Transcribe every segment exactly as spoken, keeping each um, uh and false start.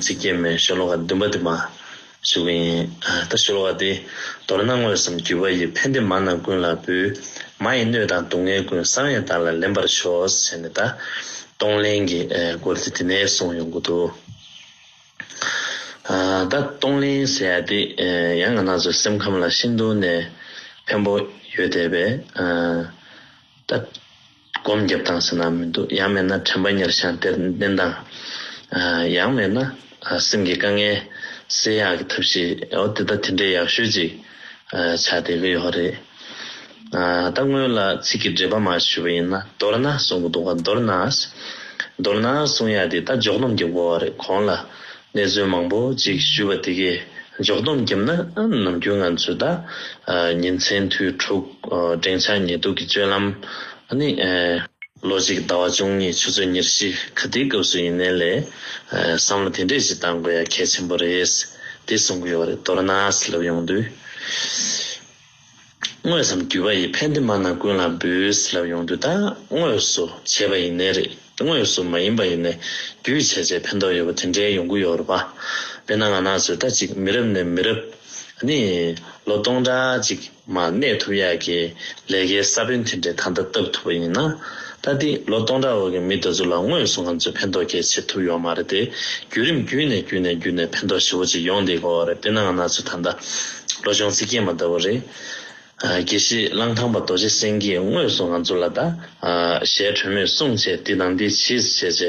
ཚིག་བརྒྱད་མའི་ཤོ་ལོ་ཀ་བདུན་པ་དེ་མར་ཞུ་གི་ཡིན། ཨ། ད་ཤོ་ལོ་ཀ་དེ། མདོར་ན་དངོས་སམ་བརྒྱུད་པ་ཡིས། ཕན་བདེ་མ་རྣམས་ཀུན་ལ་འབུལ། མ་ཡི་གནོད་དང་སྡུག་བསྔལ་ཀུན། གསང་བས་བདག་ལ་ལེན་པར་ཤོག་ཟེར་ནས། ད་གཏོང་ལེན་གྱི་ཨེ་སྐོར་དེ་དེ་ནས་གསུངས་ཡོང་གི་འདུག་ཨ། ད་གཏོང་ལེན་ཟེར་ཡ་དེ་ཨེ་ཡང་ང་རང་ཚོའི་སེམས་ཁམས་ལ་ཤིན་ཏུ་ནས་ཕན་པོ་ཡོད་བསྡད་པས། ཨ། ད་སྒོམ་རྒྱབ་སྟངས་ཟེར་ན་མི་འདུག་ཡང་མིན་ན་དྲན་པ་ཉེར་བཞག་དེར་བསྟེན་སྟངས། ཨ། ཡང་མིན་ན་ཨ་སེམས་ཀྱི་དཀའ་ངལ་སེལ་ཡག་གི་ཐབས་ཤེས། འོ་དེ་ད་དེ་འདྲའི་ཡག་ཤོས་ཅིག་ཨ། ཆགས་བསྡད་ཀྱི་ཡོད་རེད། ཨ། ད་སྔོན་ལ་ཚིག་གི་འགྲེལ་པ་མར་ཞུས་པ་ཡིན་ན། མདོར་ན་གསུང་གི་འདུག་ག་མདོར་ན། མདོར་ན་གསུང་ཡ་དེ་ད་འཇོག་སྡོམ་རྒྱབ་དགོས་པ་རེད། གོང་ལ་གནས་ཚུལ་མང་པོ་ཅིག་ཞུས་པ་དེ་གས་འཇོག་སྡོམ་བརྒྱབ་ན། ཨ། ནམ་རྒྱུན་ང་ཚོས་ད་ཨ་ཉིན་མཚན་དུས་དྲུག་ཨ་འབྲིང་ཆ་ཉི་གདུགས་ཀྱི་སྤྱོད་ལམ། ཨ་ནི་ཨ་ལོ་གཅིག་ཟླ་བ་བཅུ་གཉིས་ཆུ་ཚོད་ཉེར་བཞི་ག་དེའི་སྐབས་སུ་ཡིན་ནའི་ལས། ཨ་བསམ་བློ་དེ་འདྲས་ཞིག་བཏང་དགོས་ཡ་གལ་ཆེན་པོ་རེད། དེ་གསུང་གི་ཡོད་རེད། མདོར་ན་ཟེར་ལབ་ཡོང་དུས། དངོས་སམ་བརྒྱུད་པ་ཡིས། ཕན་བདེ་མ་རྣམས་ཀུན་ལ་འབུལ་ཟེར་ལབ་ཡོང་དུས། ད་དངོས་སུ་བྱས་པ་ཡིན་ནའི་རེད། དངོས་སུ་མ་ཡིན་པ་ཡིན་ནའི་བརྒྱུད་བྱས་བྱས་ཕན་ཐོགས་ཡོད་པ་དེ་འདྲའི་ཡོང་གི་ཡོད་རེད་པ། དཔེར་ན་ང་རང་ཚོས་ད་ཅིག་མི་རབས་ནས་མི་རབས། ཨ་ནི་ལོ་སྟོང་ཕྲག་ཅིག་མར་གནས་ཐུབ་ཡག་གི་ལས་ཀའི་ས་བོན་དེ་འདྲའི་ད་ལྟ་བཏབ་ཐུབ་པ་ཡིན་ན། ད་དེ་ལོ་སྟོང་ཕྲག་འོག་གི་མི་དེ་ཚོ་ལ་དངོས་སུ་ང་ཚོས་ཕན་ཐོགས་གལ་ཆེ་ཐུབ་ཡོད་མ་རེད་དེ། བརྒྱུད་རིམ་བརྒྱུད་ནས་བརྒྱུད་ནས་བརྒྱུད་ནས་ཕན་ཐོགས་ཞེ་པོ་ཅིག་ཡོང་བསྡད་ཀྱི་ཡོད་རེད། དཔེར་ན་ང་རང་ཚོ་ད་ལྟ་བློ་སྦྱོང་ཚིག་བརྒྱད་མ་ལྟ་བུ་རེད། ཨ། དགེ་བཤེས་གླང་ཐང་པ་རྡོ་རྗེ་སེང་གེས་དངོས་སུ་ང་ཚོ་ལ་ད་ཨ་ཞལ་དྲོན་མོས་གསུངས་བྱས། འདི་དང་འདི་གྱིས་བྱས་བྱས་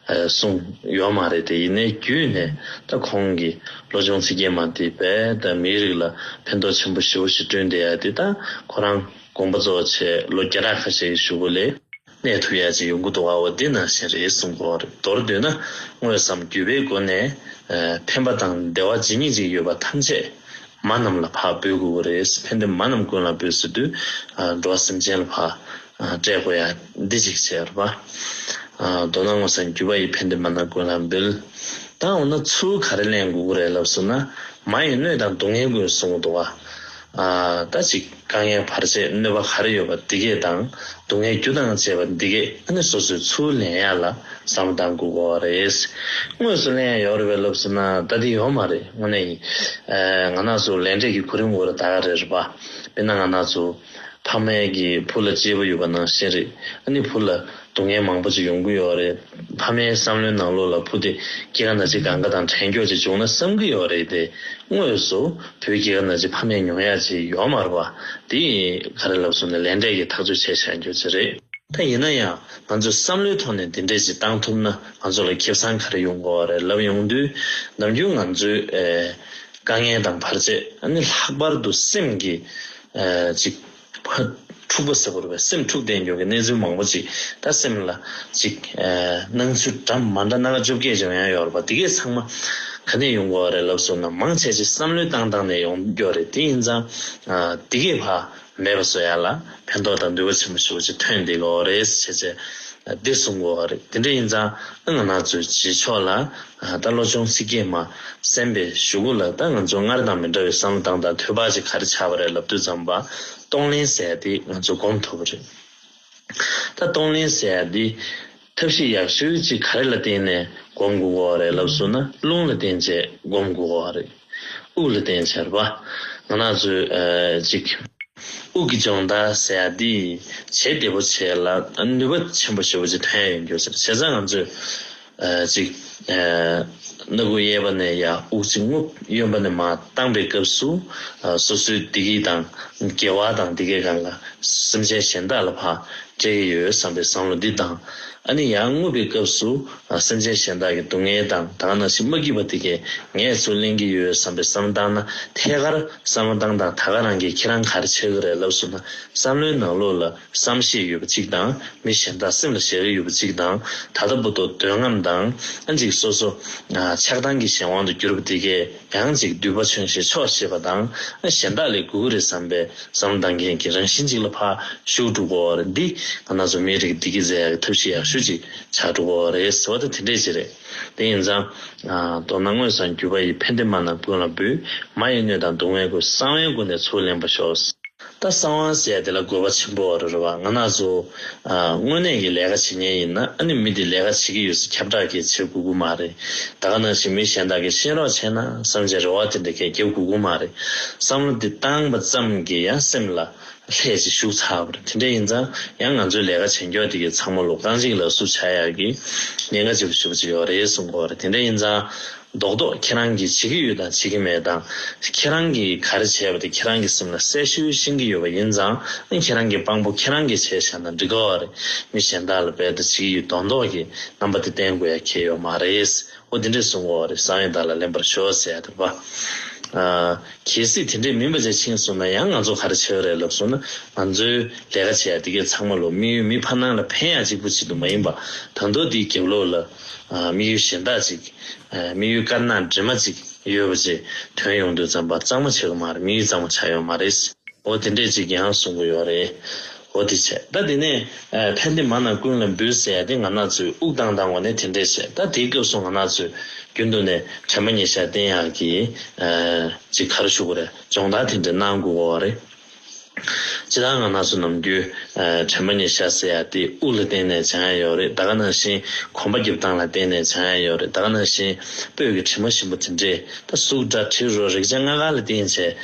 ཨ་གསུངས་ཡོད་མ་རེད་དེ། ཡིན་ནའི་བརྒྱུད་ནས་ད་ཁོང་གིས་བློ་སྦྱོང་ཚིག་བརྒྱད་མ་དེ་རྦད་དེ་མིའི་རིགས་ལ་ཕན་ཐོགས་ཆེན་པོ་ཞེ་པོ་ཞིག་བསྐྲུན་བསྡད་ཡ་དེ། ད་ཁོ་རང་དགོངས་པ་རྫོགས་བྱས་ལོ་བརྒྱ་ཕྲག་ཁ་ཤས་ཀྱི་གཞུག་གུ་ལ་གནས་ཐུབ་ཡ་ཅིག་ཡོང་གི་འདུག་ག་འོ་འདི་ནང་བཞིན་རེད་གསུང་གི་ཡོད་རེད། མདོར་བསྡུས་ན། དངོས་སམ་བརྒྱུད་པའི་སྒོ་ནས་ཨ་ཕན་པ་དང་བདེ་བ་ཇི་སྙེད་ཅིག་ཡོད་པ་ཐམས་ཅད་མ་རྣམས་ལ་ཕར་འབུལ་དགོས་ཀྱི་རེད། ཕན་བདེ་མ་རྣམས་ཀུན་ལ་འབུལ་ཟེར་དུས། ཨ་འགྲོ་བ་སེམས་ཅན་ལ་ཕར་ཨ་སྤྲད་དགོས་ཡ་འདི་གཅིག་བྱས་རེད་པ། ཨ་མདོར་ན་དངོས་སམ་བརྒྱུད་པ་ཡིས། ཕན་བདེ་མ་རྣམས་ཀུན་ལ་འབུལ། ད་འོ་ན་ཚུར་ག་རེ་ལེན་དགོས་ཀྱི་རེད་ལབ་སོང་ན། མ་ཡི་གནོད་དང་སྡུག་བསྔལ་ཀུན་གསུང་གི་འདུག་ག་ཨ་ད་ཅིག་དཀའ་ངལ་བར་ཆད་གནོད་པ་ག་རེ་ཡོད་པ་འདི་གས་དང་། སྡུག་བསྔལ་རྒྱུ་དང་བཅས་པ་འདི་གས། ཨ་ནི་སོ་སོས་ཚུར་ལེན་ཡ་ལ་བསམ་བློ་བཏང་དགོས་ཀྱི་རེད། དངོས་སུ་ལེན་ཡ་ཡོད་རེད་པས་ལབ་སོང་ན། ད་འདི་ཡོད་མ་རེད། དངོས་གནས་ཡིན། ཨ་ང་རང་ཚོ་ལས་འབྲས་ཀྱི་གོ་རིམ་འོག་ལ་ད་ག་རེ་རེད་པ། དཔེར་ན་ང་རང་ཚོ་ཕ་མས་ཀྱི་བུ་ལ་གཅེས་པོ་ཡོད་པ་ནང་བཞིན་རེད། ཨ་ནི་བུ་ལ་སྡུག་བསྔལ་མང་པོ་ཅིག་ཡོང་གི་ཡོད་རེད། ཕ་མའི་བསམ་བློའི་ནང་ལོགས་ལ་བུ་དེ་སྐྱེ་རྒ་ན་འཆི་གང་ག་དང་བྲལ་མགྱོགས་ཅིག་བྱུང་ན་བསམ་གྱི་ཡོད་རེད་དེ། དངོས་སུ་བུའི་སྐྱེ་རྒ་ན་འཆི་ཕ་མས་མྱོང་ཡ་ཅིག་ཡོད་མ་རེད་པ། དེ་ག་རེ་ལབ་སོང་ན། ལས་འབྲས་ཀྱི་ཐག་གཅོད་བྱས་བཞག་རྒྱུ་ཅིག་རེད། ད་ཡིན་ན་ཡང་ང་ཚོས་བསམ་བློའི་ཐོག་ནས་འདི་འདྲས་ཅིག་བཏང་ཐུབ་ན། ང་ཚོ་ལ་ཁེ་བཟང་ག་རེ་ཡོང་གི་ཡོད་རེད་ལབ་ཡོང་དུས། ནམ་རྒྱུན་ང་ཚོའི་ཨེ་དཀའ་ངལ་དང་བར་ཆད། ཨ་ནི་ལྷག་པར་དུ་སེམས་ཀྱི་ཨེ་ཅིག་ཕ་འཁྲུག་པ་ཟེར་དགོས་རེད་པས། སེམས་འཁྲུག་བསྡད་མགྱོགས་ཀྱི་གནས་ཚུལ་མང་པོ་ཅིག་ད་སེམས་ལ་ཅིག་ཨ་སྣང་ཚུལ་འདྲ་མ་འདྲ་སྣ་ཁ་བཅོ་བརྒྱད་ཅིག་ཡོང་ཡ་ཡོད་རེད་པ། དེ་གས་ཚང་མ་ག་ནས་ཡོང་གི་ཡོད་རེད་ལབ་སོང་ན། མང་ཆེ་ཅིག་བསམ་བློའི་བཏང་སྟངས་ནས་ཡོང་གི་ཡོད་རེད། དེ་ཡིན་ཙང་ཨ་དེ་གས་ཕར་མེད་པ་བཟོ་ཡ་ལ་ཕན་ཐོགས་དང་ནུས་པ་ཆེན་པོ་ཞེ་པོ་ཅིག་ཐོན་བསྡད་ཀྱི་ཡོད་རེད་ཟེར་བྱས་འདི་གསུང་གི་ཡོད་རེད། དེ་འདྲ་ཡིན་ཙང་ཨ་ང་རང་ཚོའི་རྗེས་ཕྱོགས་ལ་ཨ་ད་བློ་སྦྱོང་ཚིག་བརྒྱད་མ་གསན་པའི་གཞུག་གུ་ལ། ད་ང་ཚོ་སྔར་དང་མི་འདྲ་བའི་བསམ་བློ་བཏང་སྟངས་ཐོས་པ་ཅིག་ག་རེ་ཆགས་པ་རེད་ལབ་དུས་ཙམ་པ། གཏོང་ལེན་ཟེར་ཡ་དེ་ང་ཚོས་སྒོམ་ཐུབ་པ་རེད། ད་གཏོང་ལེན་ཟེར་ཡ་འདི་ཐབས་ཤེས་ཡག་ཤོས་ཅིག་ག་རེ་ལ་བརྟེན་ནས་སྒོམ་དགོས་ཀྱི་ཡོད་རེད་ལབ་སོང་ན། རླུང་ལ་བརྟེན་བྱས་སྒོམ་དགོས་ཀྱི་ཡོད་རེད། དབུགས་ལ་བརྟེན་བྱས་རེད་པ། ང་རང་ཚོས་ཨ་ཅིག་དབུགས་ཀྱི་སྦྱོང་བརྡར་ཟེར་ཡ་འདི་བྱེད་བདེ་པོ་བྱས་ལ་ནུས་པ་ཆེན་པོ་ཞེ་པོ་ཅིག་ཐོན་ཡོང་རྒྱུ་ཟེར། བྱས་ཙང་ང་ཚོས་ཨ་ཅིག་ཨ་སྣ་ཁུག་གཡས་པ་ནས་ཡར་དབུགས་ཅིག་རྔུབ། གཡོན་པ་ནས་མར་བཏང་པའི་སྐབས་སུ་ཨ་སོ་སོའི་བདེ་སྐྱིད་དང་དགེ་བ་དང་དེ་གའི་སྒང་ལ་སེམས་ཅན་གཞན་དག་ལ་ཕར་སྤྲད་ཀྱི་ཡོད་བསམ་པའི་བསམ་བློ་འདི་དང་། ཨ་ནི་ཡར་རྔུབ་པའི་སྐབས་སུ་ཨ་སེམས་ཅན་གཞན་དག་གི་སྡུག་བསྔལ་དང་ད་ག་ནང་བཞིན་མ་སྐྱིད་པ་དེ་གས་ངས་ཚུར་ལེན་གྱི་ཡོད་བསམ་པའི་བསམ་བློ་བཏང་ན། ཐད་ཀར་བསམ་བློ་བཏང་སྟངས་ད་ག་རང་གིས་ཁྱེད་རང་ག་རེ་ཆགས་ཀྱི་རེད་ལབ་སོང་ན། བསམ་བློའི་ནང་ལོགས་ལ་བསམ་ཤེས་ཡོད་པ་གཅིག་དང་། མི་གཞན་དག་སེམས་ལ་ཞེན་ཡོད་པ་གཅིག་དང་། ད་ལྟ་བར་དུ་འདོད་རྔམ་དང་། ཨ་ཅིག་སོ་སོ་ཨ་ཆགས་སྡང་གི་གཞན་དབང་དུ་གྱུར་པ་དེ་གས་ཡང་ཅིག་འདུས་པ་ཆུང་ཞིང་ཆོག་ཤེས་པ་དང་། ཨ་གཞན་དག་ལས་དགོས་ཀྱི་རེད་བསམ་པའི་བསམ་བློ་བཏང་མཁན་གྱི་རང་བཞིན་ཅིག་ལ་ཕར་ཞུགས་འགྲོ་གི་ཡོད་རེད། འདི་ང་རང་ཚོ་མིའི་རིགས་བདེ་སྐྱིད་འཛིན་ཡག་གི་ཐབས་ཤེས་ཡག་ཤོས་ཅིག་ཆགས་འགྲོ་གི་ཡོད་རེད་ཟེར་བ་ད་དེ་འདྲས་ཅིག་རེད། དེ་ཡིན་ཙང་། ཨ་མདོར་ན་དངོས་སམ་བརྒྱུད་པ་ཡིས། ཕན་བདེ་མ་རྣམས་ཀུན་ལ་འབུལ། མ་ཡི་གནོད་དང་སྡུག་བསྔལ་ཀུན། གསང་བའི་སྒོ་ནས་ཚུར་ལེན་པར་ཤོག་ད་ ད་གསང་བ་ཟེར་ཡ་དེ་ལ་དགོས་པ་ཆེན་པོ་རེད་བ། ང་རང་ཚོ་ཨ་དངོས་གནས་ཀྱི་ལས་ཀ་བྱེད་མཁན་ཡིན་ན། ཨ་ནི་མི་དེ་ལས་ཀ་བྱེད་ཀྱི་ཡོད་ཚེ་ཁྱབ་བསྒྲགས་ཀྱིས་བྱེད་དགོས་ཀྱི་མ་རེད། ད་ག་ནང་བཞིན་མི་གཞན་དག་གིས་ཤེས་རོགས་བྱས་ན་བསམ་བྱས་རེ་བ་དེ་འདྲ་གས་རྒྱབ་དགོས་ཀྱི་མ་རེད། བསམ་བློ་དེ་བཏང་པ་ཙམ་གྱིས་ཡང་སེམས་ལ་ལྷད་ཅིག་ཞུགས་ཚར་བ་རེད། དེ་འདྲ་ཡིན་ཙང་ཡང་ང་ཚོའི་ལས་ཀ་བྱེད་མཁན་དེ་གའི་ཚང་མ་ལོ་རྐང་གཅིག་ལ་བསུ་བྱ་ཡག་གི་ཉེན་ཁ་ཆེན་པོ་ཞེ་པོ་ཅིག་ཡོད་རེད་གསུང་གི་ཡོད་རེད། དེ་འདྲ་ཡིན་ཙང་རྡོག་རྡོག་ཁྱེད་རང་གིས་བྱེད་ཀྱི་ཡོད་དང་བྱེད་ཀྱི་མེད་དང་། ཁྱེད་རང་གིས་ག་རེ་བྱས་པ་དེ་ཁྱེད་རང་གི་སེམས་ལ་གསལ་ཤོས་ཤེས་ཀྱི་ཡོད་པ་ཡིན་ཙང་། ཨ་ཁྱེད་རང་གི་དཔང་པོ་ཁྱེད་རང་གིས་བྱས་བཞག་ན་འགྲིག་གི་ཡོད་རེད། མི་གཞན་དག་ལ་རྦད་དེ་བྱེད་ཀྱི་ཡོད་མདོག་མདོག་གི་རྣམ་པ་དེ་བསྟན་དགོས་ཡ་གལ་ཡོད་མ་རེད། འོ་དེ་འདྲས་གསུང་གི་ཡོད་རེད། བསམ་ཡས་དག་ལ་ལེན་པར་ཞོག་ཟེར་ཡ་དེ་རེད་པ། ཨ་གལ་སྲིད་དེ་འདྲས་མིན་པ་ཅིག་ཕྱིན་སོང་ན་ཡང་ང་ཚོ་ག་རེ་བྱེད་ཀྱི་ཡོད་རེད་ལབ་སོང་ན། ང་ཚོའི་ལས་ཀ་བྱེད་ཡ་དེ་གའི་ཚང་མ་ལོ་དམིགས་ཡུལ་མི་ཕར་ནང་ལ་ཕན་ཡ་གཅིག་པུ་གཅིག་ཏུ་མ་ཡིན་པ། ད་དུང་དེའི་རྒྱབ་ལོགས་ལ་ཨ་དམིགས་ཡུལ་གཞན་དག་ཅིག་ཨ་དམིགས་ཡུལ་དཀར་ནག་འདྲེས་མ་ཅིག་ཡོད་པ་ཅིག་ཐོན་ཡོང་དུས་ཙམ་པ་གཙང་མ་ཆགས་ཀྱི་མ་རེད། དམིགས་ཡུལ་གཙང་མ་ཆགས་ཡོད་མ་རེད། འོ་དེ་འདྲས་ཅིག་ཡང་གསུང་གི་ཡོད་རེད། འོ་དེ་བྱས། ད་དེ་ནས་ཨ་ཕན་བདེ་མ་རྣམས་ཀུན་ལ་འབུལ་ཟེར་ཡ་དེ་ང་རང་ཚོས་དབུགས་བཏང་བཏང་བ་ནས་དེ་འདྲས་བྱས། ད་དེའི་སྐབས་སུ་ང་རང་ཚོས་རྒྱུན་དུ་ནས་དྲན་པ་ཉེར་བཞག་བསྟེན་ཡག་གི་ཨ་ཅིག་ག་རེ་ཞུ་དགོས་རེད། སྦྱོང་བརྡར་དེ་འདྲ་གནང་དགོས་ཀྱི་ཡོད་རེད། སྤྱིར་བཏང་ང་རང་ཚོ་ནམ་རྒྱུན་ཨ་དྲན་པ་ཉེར་བཞག་ཟེར་ཡ་དེ་དབུགས་ལ་བརྟེན་ནས་སྦྱང་ཡ་ཡོད་རེད། ད་ག་ནང་བཞིན་གོམ་པ་རྒྱབ་སྟངས་ལ་བརྟེན་ནས་སྦྱང་ཡ་ཡོད་རེད། ད་ག་ནང་བཞིན་སྤོས་ཀྱི་དྲི་མ་ཞིམ་པོ་དེ་འདྲས། ད་གཟུགས་སྒྲ་དྲི་རོ་རེག་བྱ་ལྔ་ཀ་ལ་བརྟེན་བྱས་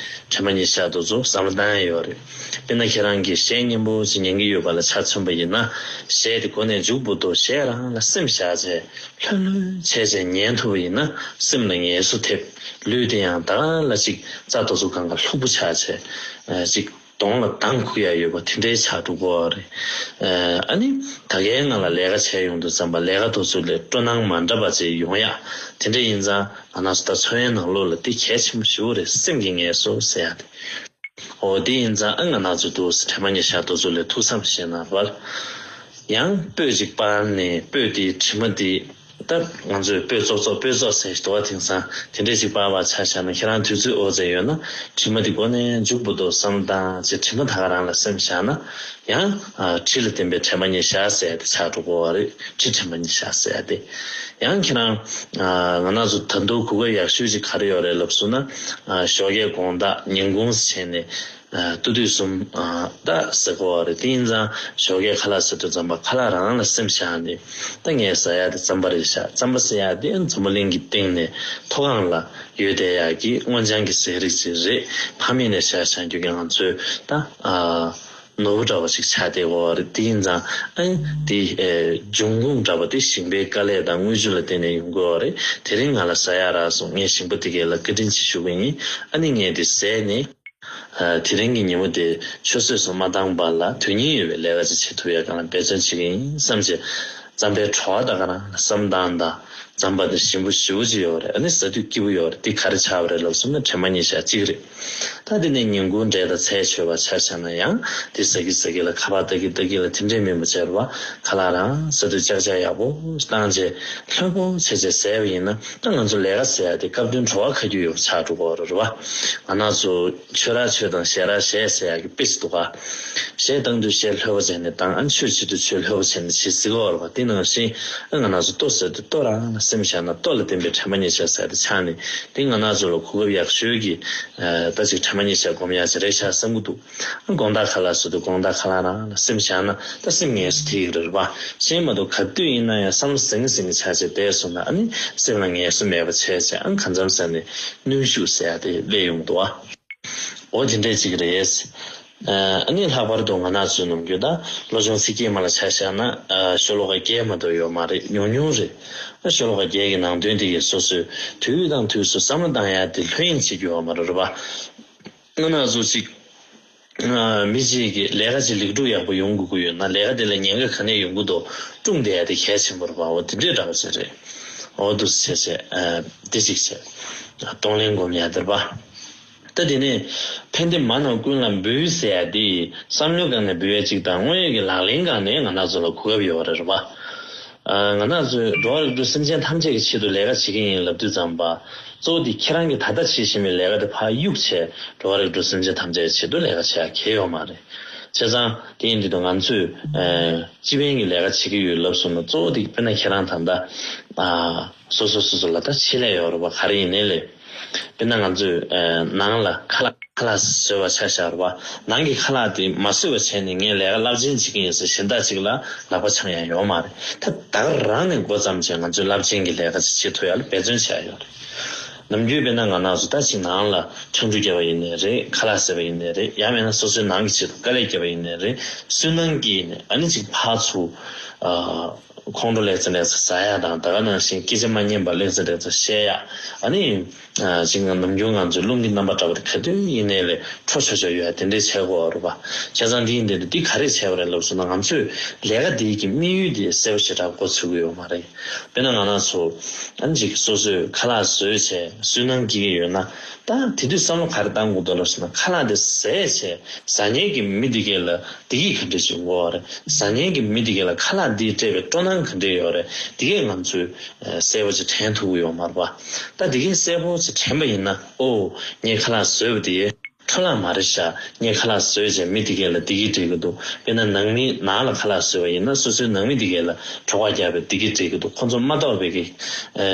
དྲན་པ་ཉེར་བཞག་དེ་ཚོ་བསམ་བློ་བཏང་ཡ་ཡོད་རེད། དཔེར་ན་ཁྱེད་རང་གིས་གཞས་སྙན་པོ་ཅིག་ཉན་གྱི་ཡོད་པ་ལ་ཆ་མཚོན་པ་ཡིན་ན། གཞས་དེ་མགོ་ནས་མཇུག་བར་དུ་གཞས་རང་ལ་སེམས་བཞག་བྱས་ལྷོད་ལྷོད་བྱས་བྱས་ཉན་ཐུབ་པ་ཡིན་ན། སེམས་ལ་ངལ་གསོ་ཐེབས། ལུས་དེ་ཡང་ད་ག་ལ་ཅིག་རྩྭ་དེ་ཚོ་སྒང་ག་ལྷུག་པོ་ཆགས་བྱས་ཨ་ཅིག་གདོང་ལ་མདངས་ཁུག་ཡ་ཡོད་པ་དེ་འདྲའི་ཆགས་འགྲོ་གི་ཡོད་རེད། ཨ་ནི་ད་གའི་ངང་ལ་ལས་ཀ་བྱས་ཡོང་དུས་ཙམ་པ་ལས་ཀ་དེ་ཚོ་ལས་སྤྲོ་སྣང་མ་འདྲ་བ་ཅིག་ཡོང་ཡ། དེ་འདྲ་ཡིན་ཙང་ང་རང་ཚོ་ད་འཚོ་བའི་ནང་ལོགས་ལ་དེ་གལ་ཆེན་པོ་ཞེ་པོ་རེད། སེམས་ཀྱི་ངལ་གསོ་ཟེར་ཡ་དེ། འོ་དེ་ཡིན་ཙང་ཨ་ང་རང་ཚོ་འདུག་སེ་དྲན་པ་ཉེར་བཞག་དེ་ཚོ་ལས་ཐུགས་བསམ་བཞེས་ན་རེད་པ། ཡང་སྤོས་ཅིག་སྤར་ནས་སྤོས་དེའི་དྲི་མ་དེ། ད་ང་ཚོས་སྤོས་བཙོག་བཙོག་སྤོས་བཙོག་ཟེར་འདུག་པ། དེང་སང་དེ་འདྲས་ཅིག་སྤར་བ་ཆ་བཞག་ན། ཁྱེད་རང་དུས་ཚོད་ཨོ་ཙམ་ཡོད་ན་དྲི་མ་དེ་མགོ་ནས་མཇུག་བར་དུ་བསམ་བློ་བཏང་བྱས་དྲི་མ་ད་ག་རང་ལ་སེམས་བཞག་ན། ཡང་ཨ་དྲི་ལ་བརྟེན་པའི་དྲན་པ་ཉེར་བཞག་ཟེར་ཡ་དེ་ཆགས་འགྲོ་གི་ཡོད་རེད། དྲི་དྲན་པ་ཉེར་བཞག་ཟེར་ཡ་དེ། ཡང་ཁྱེད་རང་ཨ་ང་རང་ཚོ་ད་དུང་གོ་སྐབས་ཡག་ཤོས་ཅིག་ག་རེ་ཡོད་རེད་ལབ་སོང་ན། ཨ་ཞོགས་ཀས་དགོང་དག་ཉིན་གུང་བྱས་ནས་ཨ་ལྟོ་དུས་གསུམ་ཨ་ད་ཟ་གི་ཡོད་རེད། དེ་ཡིན་ཙང་ཞོགས་ཀས་ཁ་ལག་ཟ་དུས་ཙམ་པ་ཁ་ལག་རང་ལ་སེམས་བཞག་ནས། ད་ངས་ཟ་ཡ་དེ་རྩམ་པ་རེད་ཤག་རྩམ་པ་ཟེར་ཡ་དེ་འཛམ་བུ་གླིང་གི་སྟེང་ནས་མཐོ་སྒང་ལ་ཡོད་བསྡད་ཡག་གི་སྔོ་ལྗང་གི་ཟས་རིགས་ཅིག་རེད། ཕ་མེས་ནས་བཞག་བཞག་རྒྱུ་གི་ང་ཚོའི་ད་ཨ་ནོར་བུ་འདྲ་བ་ཞིག་ཆགས་བསྡད་ཡོད་རེད། དེ་ཡིན་ཙང་ཨ་ནི་དེ་ཨེ་འབྱུང་ཁུངས་འདྲ་བ་དེ་ཞིང་པའི་དཀའ་ལས་དང་དངུལ་ཆུ་ལ་བརྟེན་ནས་ཡོང་གི་ཡོད་རེད། དེ་རིང་ང་ལ་ཟ་ཡག་རག་སོང་། ངས་ཞིང་པ་དེ་གས་ལ་བཀའ་དྲིན་ཆེ་ཞུ་གི་ཡིན། ཨ་ནི་ངས་དེ་ཟས་ནས་ཨ་དེ་རིང་གི་ཉིན་མོ་དེ་ཆུད་ཟོས་སུ་མ་བཏང་བར་ལ་དོན་སྙིང་ཡོད་པའི་ལས་ཀ་ཅིག་བྱེད་ཐུབ་ཡག་སྒང་ལ་འབད་བརྩོན་བྱེད་ཀྱི་ཡིན་བསམ་བྱས། རྩམ་པའི་བྲོ་བ་ད་ག་རང་ལ་བསམ་བཏང་དང་། རྩམ་པ་དེ་ཞིམ་པོ་ཞེ་པོ་ཅིག་ཡོད་རེད། ཨ་ནི་ཟ་དུས་སྐྱིད་པོ་ཡོད་རེད། འདི་ག་རེ་ཆགས་པ་རེད་ལབ་སོང་ན་དྲན་པ་ཉེར་བཞག་གཅིག་རེད། ད་དེ་ནས་ཉིན་གུང་འབྲས་དང་ཚལ་མཆོད་པ་ཆ་བཞག་ན་ཡང་དེ་ཟ་གི་ཟ་གི་ལ་ཁ་པར་ལྟ་གི་ལྟ་གི་ལ་དེ་འདྲས་མིན་པ་བྱས་རེད་པ། ཁ་ལག་རང་ཟ་དུས་ཅག་ཅག་ཡག་པོ་བཏང་བྱས་ལྷོད་པོ་བྱས་བྱས་ཟས་པ་ཡིན་ན། ད་ང་ཚོ་ལས་ཀ་ཟེར་ཡ་དེ་སྐབས་དོན་བྲོ་བ་ཁ་རྒྱུ་ཡོད་པ་ཆགས་འགྲོ་གི་ཡོད་རེད་པ། ང་རང་ཚོ་ཆོས་ར་ཆོས་དང་ཞེས་ར་ཞེས་ཟེར་ཡ་གི་དཔེ་ཅིག་འདུག་ག་གཞས་བཏང་དུས་གཞས་ལྷོད་པོ་བྱས་ནས་བཏང་། ཨ་ནི་ཆོས་བྱེད་དུས་ཆོས་ལྷོད་པོ་བྱས་ནས་བྱེད་སྲིད་ཀྱི་ཡོད་རེད་པ། དེ་ནང་བཞིན་ཨ་ང་རང་ཚོ་ལྟོ་ཟ་དུས་ལྟོ་རང་ལ་སེམས་བཞག་ན་ལྟོ་ལ་བརྟེན་པའི་དྲན་པ་ཉེར་བཞག་ཟེར་ཡ་དེ་ཆགས་ནས། དེ་ང་རང་ཚོ་ལ་གོ་སྐབས་ཡག་ཤོས་ཀྱི་ཨ་ད་ཅིག་དྲན་པ་ཉེར་བཞག་སྒོམ་ཡག་ཅིག་རེད་ཤག་བསམ་གྱི་འདུག་དགོང་དག་ཁ་ལག་ཟ་དུས་དགོང་དག་ཁ་ལག་རང་ལ་སེམས་བཞག་ན་ད་སེམས་ངལ་གསོ་ཐེབས་ཀྱི་རེད་པ། གཞན་མ་གཏོགས་ག་དུས་ཡིན་ན་ཡང་བསམ་བློ་ཟིང་ཟིང་ཆགས་བྱས་བསྡད་སོང་ན། ཨ་ནི་སེམས་ལ་ངལ་གསོ་མེད་པ་བྱས་བྱས། ཨ་ནི་གང་འཚམ་ཟ་ནས་གནོན་ཤུགས་ཟེར་ཡ་དེ་སླེབས་ཡོང་གི་འདུག་ཨ། འོ་དེ་འདྲས་ཅིག་རེད། ཨ་ནི་ལྷག་པར་དུ་ང་རང་ཚོའི་ནམ་རྒྱུན་ད་བློ་སྦྱོང་ཚིག་བརྒྱད་མ་ལ་ཆ་བཞག་ན། ཨ་ཤོ་ལོ་ཀ་བརྒྱད་མ་གཏོགས་ཡོད་མ་རེད། ཉུང་ཉུང་རེད། ཨ་ཤོ་ལོ་ཀ་བརྒྱད་ཀྱི་ནང་དོན་དེ་གས་སོ་སོས་དུས་དང་དུས་སུ་བསམ་བློ་བཏང་ཡ་དེ་ལྷོད་གཡེང་བྱེད་རྒྱུ་ཡོད་མ་རེད་པ། ང་རང་ཚོ་ཅིག་ཨ་མི་གཅིག་གིས་ལས་ཀ་ཅིག་ལེགས་གྲུབ་ཡག་པོ་ཡོང་དགོས་ཀྱི་ཡོད་ན། ལས་ཀ་དེ་ལ་ཉེན་ཁ་ག་ནས་ཡོང་གི་འདུག་སྒྲུང་བསྡད་ཡ་དེ་གལ་ཆེན་པོ་རེད་པ། འོ་དེ་འདྲས་འདྲ་བ་ཞིག་རེད། འོ་འདུག་སེ་བྱས་བྱས་ཨ་དེ་ཅིག་བྱས་གདོང་ལེན་སྒོམ་ཡ་དེ་རེད་པ། ད་དེ་ནས་ཕན་བདེ་མ་རྣམས་ཀུན་ལ་འབུལ་ཟེར་ཡ་དེ་བསམ་བློའི་སྒང་ནས་འབུལ་ཡ་གཅིག་དང་། དངོས་ཡོད་ཀྱི་ལག་ལེན་སྒང་ནས་ང་རང་ཚོ་ལ་གོ་སྐབས་ཡོད་རེད་པ། ཨ་ང་རང་ཚོས་འགྲོ་བ་རིགས་དྲུག་སེམས་ཅན་ཐམས་ཅད་ཀྱི་ཆེད་དུ་ལས་ཀ་བྱེད་ཀྱི་ཡིན་ལབ་དུས་ཙམ་པ། གཙོ་བོ་དེ་ཁྱེད་རང་གིས་ད་ལྟ་བྱེད་བཞིན་པའི་ལས་ཀ་དེ་ཕར་གཡུག་བྱས་འགྲོ་བ་རིགས་དྲུག་སེམས་ཅན་ཐམས་ཅད་ཀྱི་ཆེད་དུ་ལས་ཀ་བྱེད་ཡ་གལ་ཡོད་མ་རེད། བྱས་ཙང་དེ་ཡིན་དུས་ང་ཚོས་ཨ་སྤྱི་ཕན་གྱི་ལས་ཀ་བྱེད་ཀྱི་ཡོད་ལབ་སོང་ན། གཙོ་བོ་དེ་དཔེར་ན་ཁྱེད་རང་ད་ལྟ་ཨ་སོ་སོ་སོ་སོ་ལ་ད་ཆེད་ལས་ཡོད་རེད་པ། ག་རེ་ཡིན་ནའི་ལས། དཔེར་ན་ང་ཚོས་ཨ་ནང་ལ་ཁ་ལག་ཁ་ལག་བཟོས་པ་ཆ་བཞག་རེད་བ། ནང་གི་ཁ་ལག་དེ་མ་བཟོས་པ་བྱས་ནས་ངས་ལས་ཀ་རླབས་ཆེན་བྱེད་ཀྱི་ཡིན་ཟེར་གཞན་དག་ཅིག་ལ་ལག་པ་འཆང་ཡ་ཡོད་མ་རེད། ད་ད་ག་རང་ནས་འགོ་བརྩམས་བྱས་ང་ཚོས་རླབས་ཆེན་གྱི་ལས་ཀ་ཅིག་བྱེད་ཐུབ་ཡ་ལ་འབད་བརྩོན་བྱས་ཡོད་རེད། ནམ་རྒྱུན་དཔེར་ན་ང་རང་ཚོ་ད་ཅིག་ནང་ལ་ཁྲང་ཁྲུས་བརྒྱབ་པ་ཡིན་ནའི་རེད། ཁ་ལག་བཟས་པ་ཡིན་ནའི་རེད། ཡང་མིན་ན་སོ་སོའི་ནང་གི་ཆེད་དུ་དཀའ་ལས་བརྒྱབ་པ་ཡིན་ནའི་རེད། སུན་སྣང་སྐྱེས་ནས་ཨ་ནི་ཅིག་ཕར་ཚུར་ཨ་ཁོང་ཁྲོ་ལེ་ཚ་ལེ་ཚ་ཟ་ཡ་དང་། ད་ག་ནང་བཞིན་སྐད་ཆ་མ་སྙན་པ་ལེ་ཚ་ལེ་ཚ་བཤད་ཡ། ཨ་ནི། ཅིག་ནམ་རྒྱུན་ང་ཚོའི་རླུང་གི་རྣམ་པ་འདྲ་བ་དེ་ག་དུས་ཡིན་ནའི་ལས་འཕྲོ་ཆོག་ཆོག་ཡོད་ཡ་དེ་འདྲའི་བྱེད་དགོས་པ་རེད་པ། བྱས་ཙང་འདི་ཡིན་དེ་འདི་ག་རེ་བྱས་པ་རེད་ལབ་སོང་ན། ང་ཚོས་ལས་ཀ་འདིའི་གི་དམིགས་ཡུལ་དེ་གསལ་པོ་ཞེ་དྲག་མགོ་ཚོད་ཀྱི་ཡོད་མ་རེད། དཔེར་ན་ང་རང་ཚོ་ཨ་ནི་ཅིག་སོ་སོས་ཁ་ལག་བཟོས་བྱས་སུན་སྣང་སྐྱེ་གི་ཡོད་ན། ད་དེ་དུས་བསམ་བློ་ག་རེ་བཏང་དགོས་འདུག་ལབ་སོང་ན། ཁ་ལག་དེ་བཟས་བྱས་ཟ་མཁན་གྱི་མི་དེ་གས་ལ་བདེ་སྐྱིད་ག་འདྲ་ཞིག་ཡོང་གི་ཡོད་རེད། ཟ་མཁན་གྱི་མི་དེ་གས་ལ་ཁ་ལག་འདིས་སྤྲད་པའི་སྤྲོ་སྣང་ག་འདྲ་ཡོད་རེད། དེ་གས་ང་ཚོས་གསལ་པོ་ཅིག་དྲན་ཐུབ་ཀྱི་ཡོད་མ་རེད་པ། ད་དེ་གས་གསལ་པོ་ཅིག་དྲན་པ་ཡིན་ན། ཨོ། ངས་ཁ་ལག་བཟོས་པ་དེ་འཕྲོ་བརླག་མ་རེད་ཤག་ངས་ཁ་ལག་བཟོས་བྱས་མི་དེ་གས་ལ་བདེ་སྐྱིད་སྤྲད་ཀྱི་འདུག་དཔེར་ན་ནང་མི་ནང་ལ་ཁ་ལག་བཟོས་པ་ཡིན་ན། སོ་སོའི་ནང་མི་དེ་གས་ལ་གྲོད་ཁོག་རྒྱགས་པའི་བདེ་སྐྱིད་སྤྲད་ཀྱི་འདུག་ཁོང་ཚོ་མ་གཏོགས་པའི་གི་ཨ་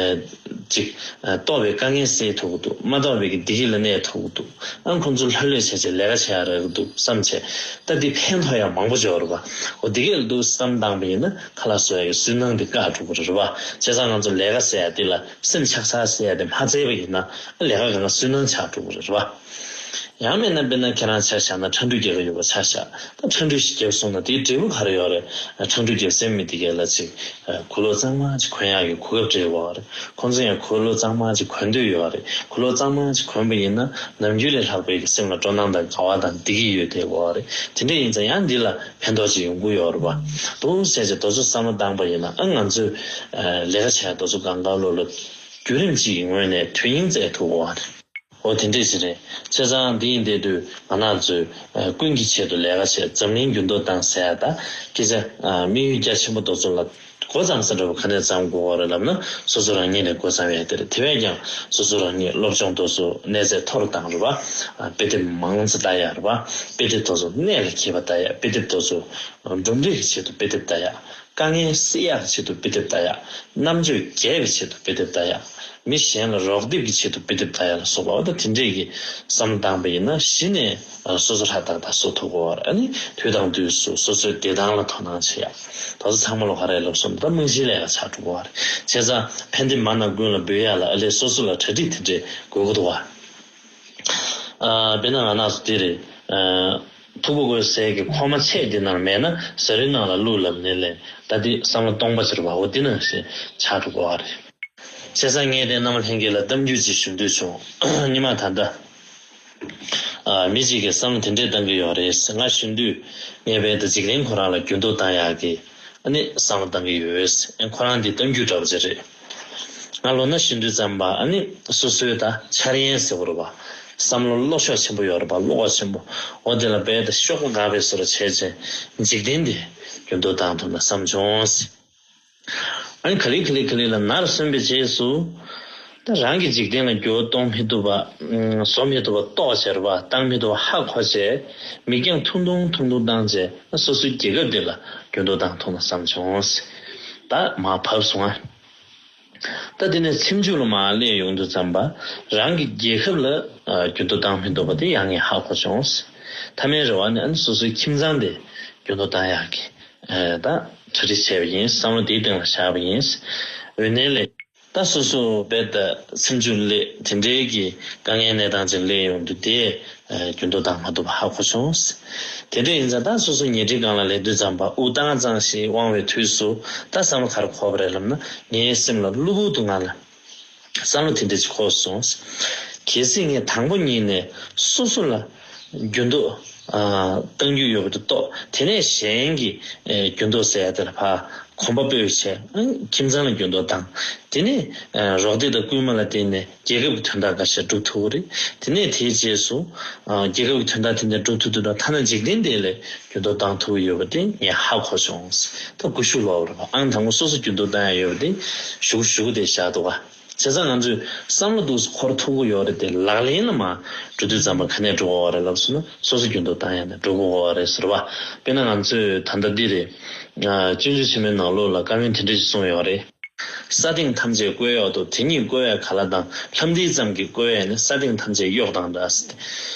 ཅིག་ཨ་གཏོགས་པའི་དཀའ་ངལ་སེལ་ཐུབ་ཀྱི་འདུག་མ་གཏོགས་པའི་གི་བདེ་སྐྱིད་ལ་གནས་ཐུབ་ཀྱི་འདུག་ཨ་ཁོང་ཚོ་ལྷོད་ལྷོད་བྱས་བྱས་ལས་ཀ་བྱེད་ཡ་རག་གི་འདུག་བསམ་བྱས། ད་འདི་ཕན་ཐོགས་ཡ་མང་པོ་ཅིག་ཡོད་རེད་པ། འོ་དེ་གས་ལ་འདུག་བསམ་བཏང་པ་ཡིན་ན། ཁ་ལག་བཟོ་ཡ་གི་སུན་སྣང་དེ་བཀག་འགྲོ་གི་རེད་པ། བྱས་ཙང་ང་ཚོ་ལས་ཀ་ཟེར་ཡ་དེ་ལ་སེམས་ཆགས་ཆགས་ཟེར་ཡ་དེ་མ་བྱས་པ་ཡིན་ན། ལས་ཀ་གང་ག་སུན་སྣང་ཆགས་འགྲོ་གི་རེད་པ། ཡང་མིན་ན་དཔེར་ན་ཁྱེད་རང་ཆ་བཞག་ན་ཁྲང་ཁྲུས་རྒྱག་གི་ཡོད་པ་ཆ་བཞག་ད་ཁྲང་ཁྲུས་ཤིག་བརྒྱབ་སོང་ན་དེའི་འབྲས་བུ་ག་རེ་ཡོད་རེད། ཁྲང་ཁྲུས་རྒྱག་སའི་མི་དེ་གས་ལ་ཅིག་ཨ་གོས་ལོག་གཙང་མ་ཅིག་གོན་ཡག་གི་གོ་སྐབས་སྤྲད་ཡོད་རེད། ཁོང་ཚོ་ཡང་གོས་ལོག་གཙང་མ་ཅིག་གོན་འདོད་ཡོད་རེད། གོས་ལོག་གཙང་མ་ཅིག་གོན་པ་ཡིན་ན་ནམ་རྒྱུན་ལས་ལྷག་པའི་གི་སེམས་ལ་སྤྲོ་སྣང་དང་དགའ་བ་དང་བདེ་སྐྱིད་ཡོད་བསྡད་ཡོད་རེད། དེ་འདྲ་ཡིན་ཙང་ཡང་འདི་ལ་ཕན་ཐོགས་ཅིག་ཡོང་གི་ཡོད་རེད་པ། འདུག་ཟེར་བྱས་དེ་ཚོ་བསམ་བློ་བཏང་པ་ཡིན་ན། ཨ་ང་ཚོས་ཨ་ལས་ཀ་བྱས་དེ་ཚོ་གང་ག་ལོ་ལ་བརྒྱུད་རིམ་ཅིག་གི་ངོས་ནས་དོན་སྙིང་བསྩལ་ཐུབ་ཀྱི་ཡོད་རེད། འོ་དེ་འདྲས་ཞིག་རེད། བྱས་ཙང་འདི་ཡིན་བསྡད་དུས་ང་རང་ཚོས་ཨ་ཀུན་གྱི་ཆེད་དུ་ལས་ཀ་བྱེད། འཛམ་གླིང་འགྱུར་ལྡོག་བཏང་ཟེར་ཡ་ད་སྐད་ཆ་ཨ་དམིགས་ཡུལ་རྒྱ་ཆེན་པོ་དེ་ཚོ་ལ་འགོ་བརྩམས་ས་འདྲ་པོ་ག་ནས་བརྩམས་དགོས་པ་རེད་ལབ་ན། སོ་སོ་རང་ཉིད་ནས་འགོ་བརྩམས་ཡ་དེ་རེད། དེ་བས་ཀྱང་སོ་སོ་རང་ཉིད་སློབ་སྦྱོང་དེ་ཚོ་གནས་ཚད་མཐོ་རུ་བཏང་རེད་པ། ཨ་དཔེ་དེབ་མང་ཙམ་ལྟ་ཡ་རེད་པ། དཔེ་དེབ་དེ་ཚོ་གནད་ལ་འཁེལ་བ་ལྟ་ཡ། དཔེ་དེབ་དེ་ཚོ་གྲུབ་འབྲས་ཀྱི་ཆེད་དུ་དཔེ་དེབ་ལྟ་ཡ། དཀའ་ངལ་སེལ་ཡག་གི་ཆེད་དུ་དཔེ་དེབ་ལྟ་ཡག་རྣམ་དཔྱོད་རྒྱས་པའི་ཆེད་དུ་དཔེ་དེབ་ལྟ་ཡག་མི་གཞན་ལ་རོགས་འདེགས་ཀྱི་ཆེད་དུ་དཔེ་དེབ་ལྟ་ཡག་ལ་སོགས་པ། འོ་ད་དེ་འདྲས་ཀྱི་བསམ་བློ་བཏང་པ་ཡིན་ན་གཞི་ནས་ཨ་སོ་སོ་ཧྲ་ཏག་ཏག་བཟོ་ཐུབ་ཀྱི་ཡོད་རེད། ཨ་ནི་དུས་དང་དུས་སུ་སོ་སོའི་བདེ་ཐང་ལ་དོ་སྣང་བྱེད་ཡག་དེ་ཚོ་ཚང་མ་ལོ་ག་རེ་ལབ་སོང་ན། ད་རྨང་གཞིའི་ལས་ཀ་ཆགས་འགྲོ་གི་ཡོད་རེད། བྱས་ཙང་ཕན་བདེ་མ་ན་ཀུན་ལ་འབུལ་ཡག་ལ་ཨ་ལས་སོ་སོ་ལ་གྲ་སྒྲིག་དེ་འདྲས་དགོས་ཀྱི་འདུག་བ། ཨ་དཔེར་ན་ང་རང་ཚོ་འདི་རེད། ཨ་ཐུག་པ་དགོས་སའི་གི་ཁོག་མ་ཚད་འདི་ནང་མེད་ན་ཟ་རིན་ནང་ལ་བླུགས་ལབ་ནས་ལས། ད་འདི་བསམ་བློ་སྟོང་པ་ཅིག་རེད་པ། འོ་འདི་ནང་བཞིན་ཆགས་འགྲོ་གི་ཡོད་རེད། བྱས་ཙང་ངས་དེ་རྣམ་པ་ལྷན་རྒྱས་ལ་གཏམ་རྒྱུད་ཅིག་ཞུ་འདོད་བྱུང་། སྔོན་མ་ད་ལྟ་ཨ་མི་གཅིག་གིས་བསམ་བློ་དེ་འདྲས་བཏང་གི་ཡོད་རེད། ང་ཞུ་དུས་ངས་རྦད་དེ་འཇིག་རྟེན་ཁོ་རང་ལ་འགྱུར་ལྡོག་བཏང་ཡག་གི་ཨ་ནི་བསམ་བློ་བཏང་གི་ཡོད། ཨ་ཁོ་རང་འདི་གཏམ་རྒྱུད་འདྲ་པོ་ཅིག་རེད། ང་ལོ་ན་ཞུ་དུས་ཙམ་པ་ཨ་ནི་སོ་སོའི་ད་འཆར་ཡན་ཟེར་བ་རེད་པ། བསམ་བློ་བློ་ཤོག་ཆེན་པོ་ཡོད་རེད་པ། བློ་ཁོག་ཆེན་པོ། འོ་དེ་ལ་རྦད་དེ་གཤོག་པ་འགག་པའི་བཟོ་འདྲ་བྱས་བྱས་འཇིག་རྟེན་འདི་འགྱུར་ལྡོག་བཏང་ཐུབ་ན་བསམ་བྱུང་། ཨ་ནི་ག་ལེ་ག་ལེ་ག་ལེ་ལ་ནར་སོན་པའི་རྗེས་སུ། ད་རང་གི་འཇིག་རྟེན་ལ་འགྱུར་བ་གཏོང་མི་ཐུབ་པ། ཨ་བཟོ་མི་ཐུབ་པ་རྟོགས་བྱས་རེད་པ། བཏང་མི་ཐུབ་པ་ཧ་གོ་བྱས། མིག་རྒྱང་ཐུང་ཐུང་ཐུང་ཐུང་བཏང་བྱས། སོ་སོའི་རྒྱལ་ཁབ་འདི་ལ་འགྱུར་ལྡོག་བཏང་ཐུབ་ན་བསམ་བྱུང་། ད་མར་བབས་སོང་ང་། ད་དེ་ནས་ཚེ་མཇུག་ལ་མར་སླེབས་ཡོང་དུས་ཙམ་པ། རང་གི་རྒྱལ་ཁབ་ལ་ཨ་འགྱུར་ལྡོག་བཏང་མི་ཐུབ་པ་དེ་ཡང་ངས་ཧ་གོ་བྱུང་། མཐའ་མའི་རེ་བ་ནི་ཨ་ནི་སོ་སོའི་ཁྱིམ་ཚང་དེ་འགྱུར་ལྡོག་བཏང་ཡག་གི་ཨ་ད་གྲ་སྒྲིག་བྱས་པ་ཡིན། བསམ་བློ་དེའི་སྟེང་ལ་བཞག་པ་ཡིན། འོ་ན་ལས། ད་སོ་སོ་རྦད་དེ་ཚེ་མཇུག་སླེབས། དེ་འདྲའི་གི་དཀའ་ངལ་གནས་སྟངས་ཅིག་སླེབས་ཡོང་དུས་དེ་ཨ་འགྱུར་ལྡོག་བཏང་མ་ཐུབ་པ་ཧ་གོ་བྱུང་། དེ་འདྲ་ཡིན་ཙང་ད་སོ་སོ་ཉལ་ཁྲིའི་སྒང་ལ་སླེབས་དུས་ཙམ་པ་དབུགས་གཏང་གཙང་ཞིག་དབང་བའི་དུས་སུ། ད་བསམ་བློ་ག་རེ་འཁོར་བ་རེད་ལབ་ན། ངའི་སེམས་ལ་གློ་བུར་དུ་ང་ལ་བསམ་བློ་དེ་འདྲ་ཅིག་འཁོར་སོང་། གལ་སྲིད་ངས་དང་པོ་ཉིད་ནས་སོ་སོ་ལ་འགྱུར་ལྡོག་ཨ་གཏང་རྒྱུ་ཡོད་པ་དེ་རྟོགས། དེ་ནས་གཞན་གྱི་ཨེ་འགྱུར་ལྡོག་ཟེར་ཡ་དེ་ལ་ཕར་གོམ་པ་སྤོས་བྱས། ཨ་ཁྱིམ་ཚང་ལ་འགྱུར་ལྡོག་བཏང་། དེ་ནས་ཨ་རོགས་འདེགས་དང་སྐུལ་མ་ལ་བརྟེན་ནས་རྒྱལ་ཁབ་ཀྱི་དོན་དག་འགའ་ཤས་སྒྲུབ་ཐུབ་ཀྱི་རེད། དེ་ནས་དེའི་རྗེས་སུ་ཨ་རྒྱལ་ཁབ་ཀྱི་དོན་དག་དེ་འདྲ་སྒྲུབ་ཐུབ་དུས་ད་ཐ་ན་འཇིག་རྟེན་འདི་ལ་འགྱུར་ལྡོག་བཏང་ཐུབ་ཀྱི་ཡོད་པ་དེ་ངས་ཧ་གོ་བྱུང་། ད་ཀུ་ཤུ་ལོག་རེད་པ། ཨང་དང་པོ་སོ་སོ་འགྱུར་ལྡོག་བཏང་ཡ་ཡོད་པ་དེ་ཞུ་གི་ཞུ་གི་དེ་བཞག་འདུག་ག་བྱས་ཙང་ང་ཚོས་བསམ་བློ་འདུག་སེ་འཁོར་ཐུབ་ཀྱི་ཡོད་རེད་དེ། ལག་ལེན་ལ་མར་འགྲོ་དུས་ཙམ་པ་ག་ནས་འགྲོ་དགོས་པ་རེད་ལབ་སོང་ན། སོ་སོ་འགྱུར་ལྡོག་བཏང་ཡ་ནས་འགྲོ་དགོས་པ་རེད་ཟེར་བ། དཔེར་ན་ང་ཚོས་ད་ལྟ་འདི་རེད། ཨ་སྤྱོད་འཇུག་ཆེན་མོའི་ནང་ལོགས་ལ་བཀའ་མོལ་དེ་འདྲ་ཞིག་གསུངས་ཡོད་རེད། ས་སྟེང་ཐམས་ཅད་བཀོད་གཡོག་ཏོ། དེ་ཉིད་བཀོད་པའི་ག་ལ་དང་། ལྷམ་མཐིལ་ཙམ་གྱིས་བཀོད་པས་ནི། ས་སྟེང་ཐམས་ཅད་གཡོག་དང་འདྲ།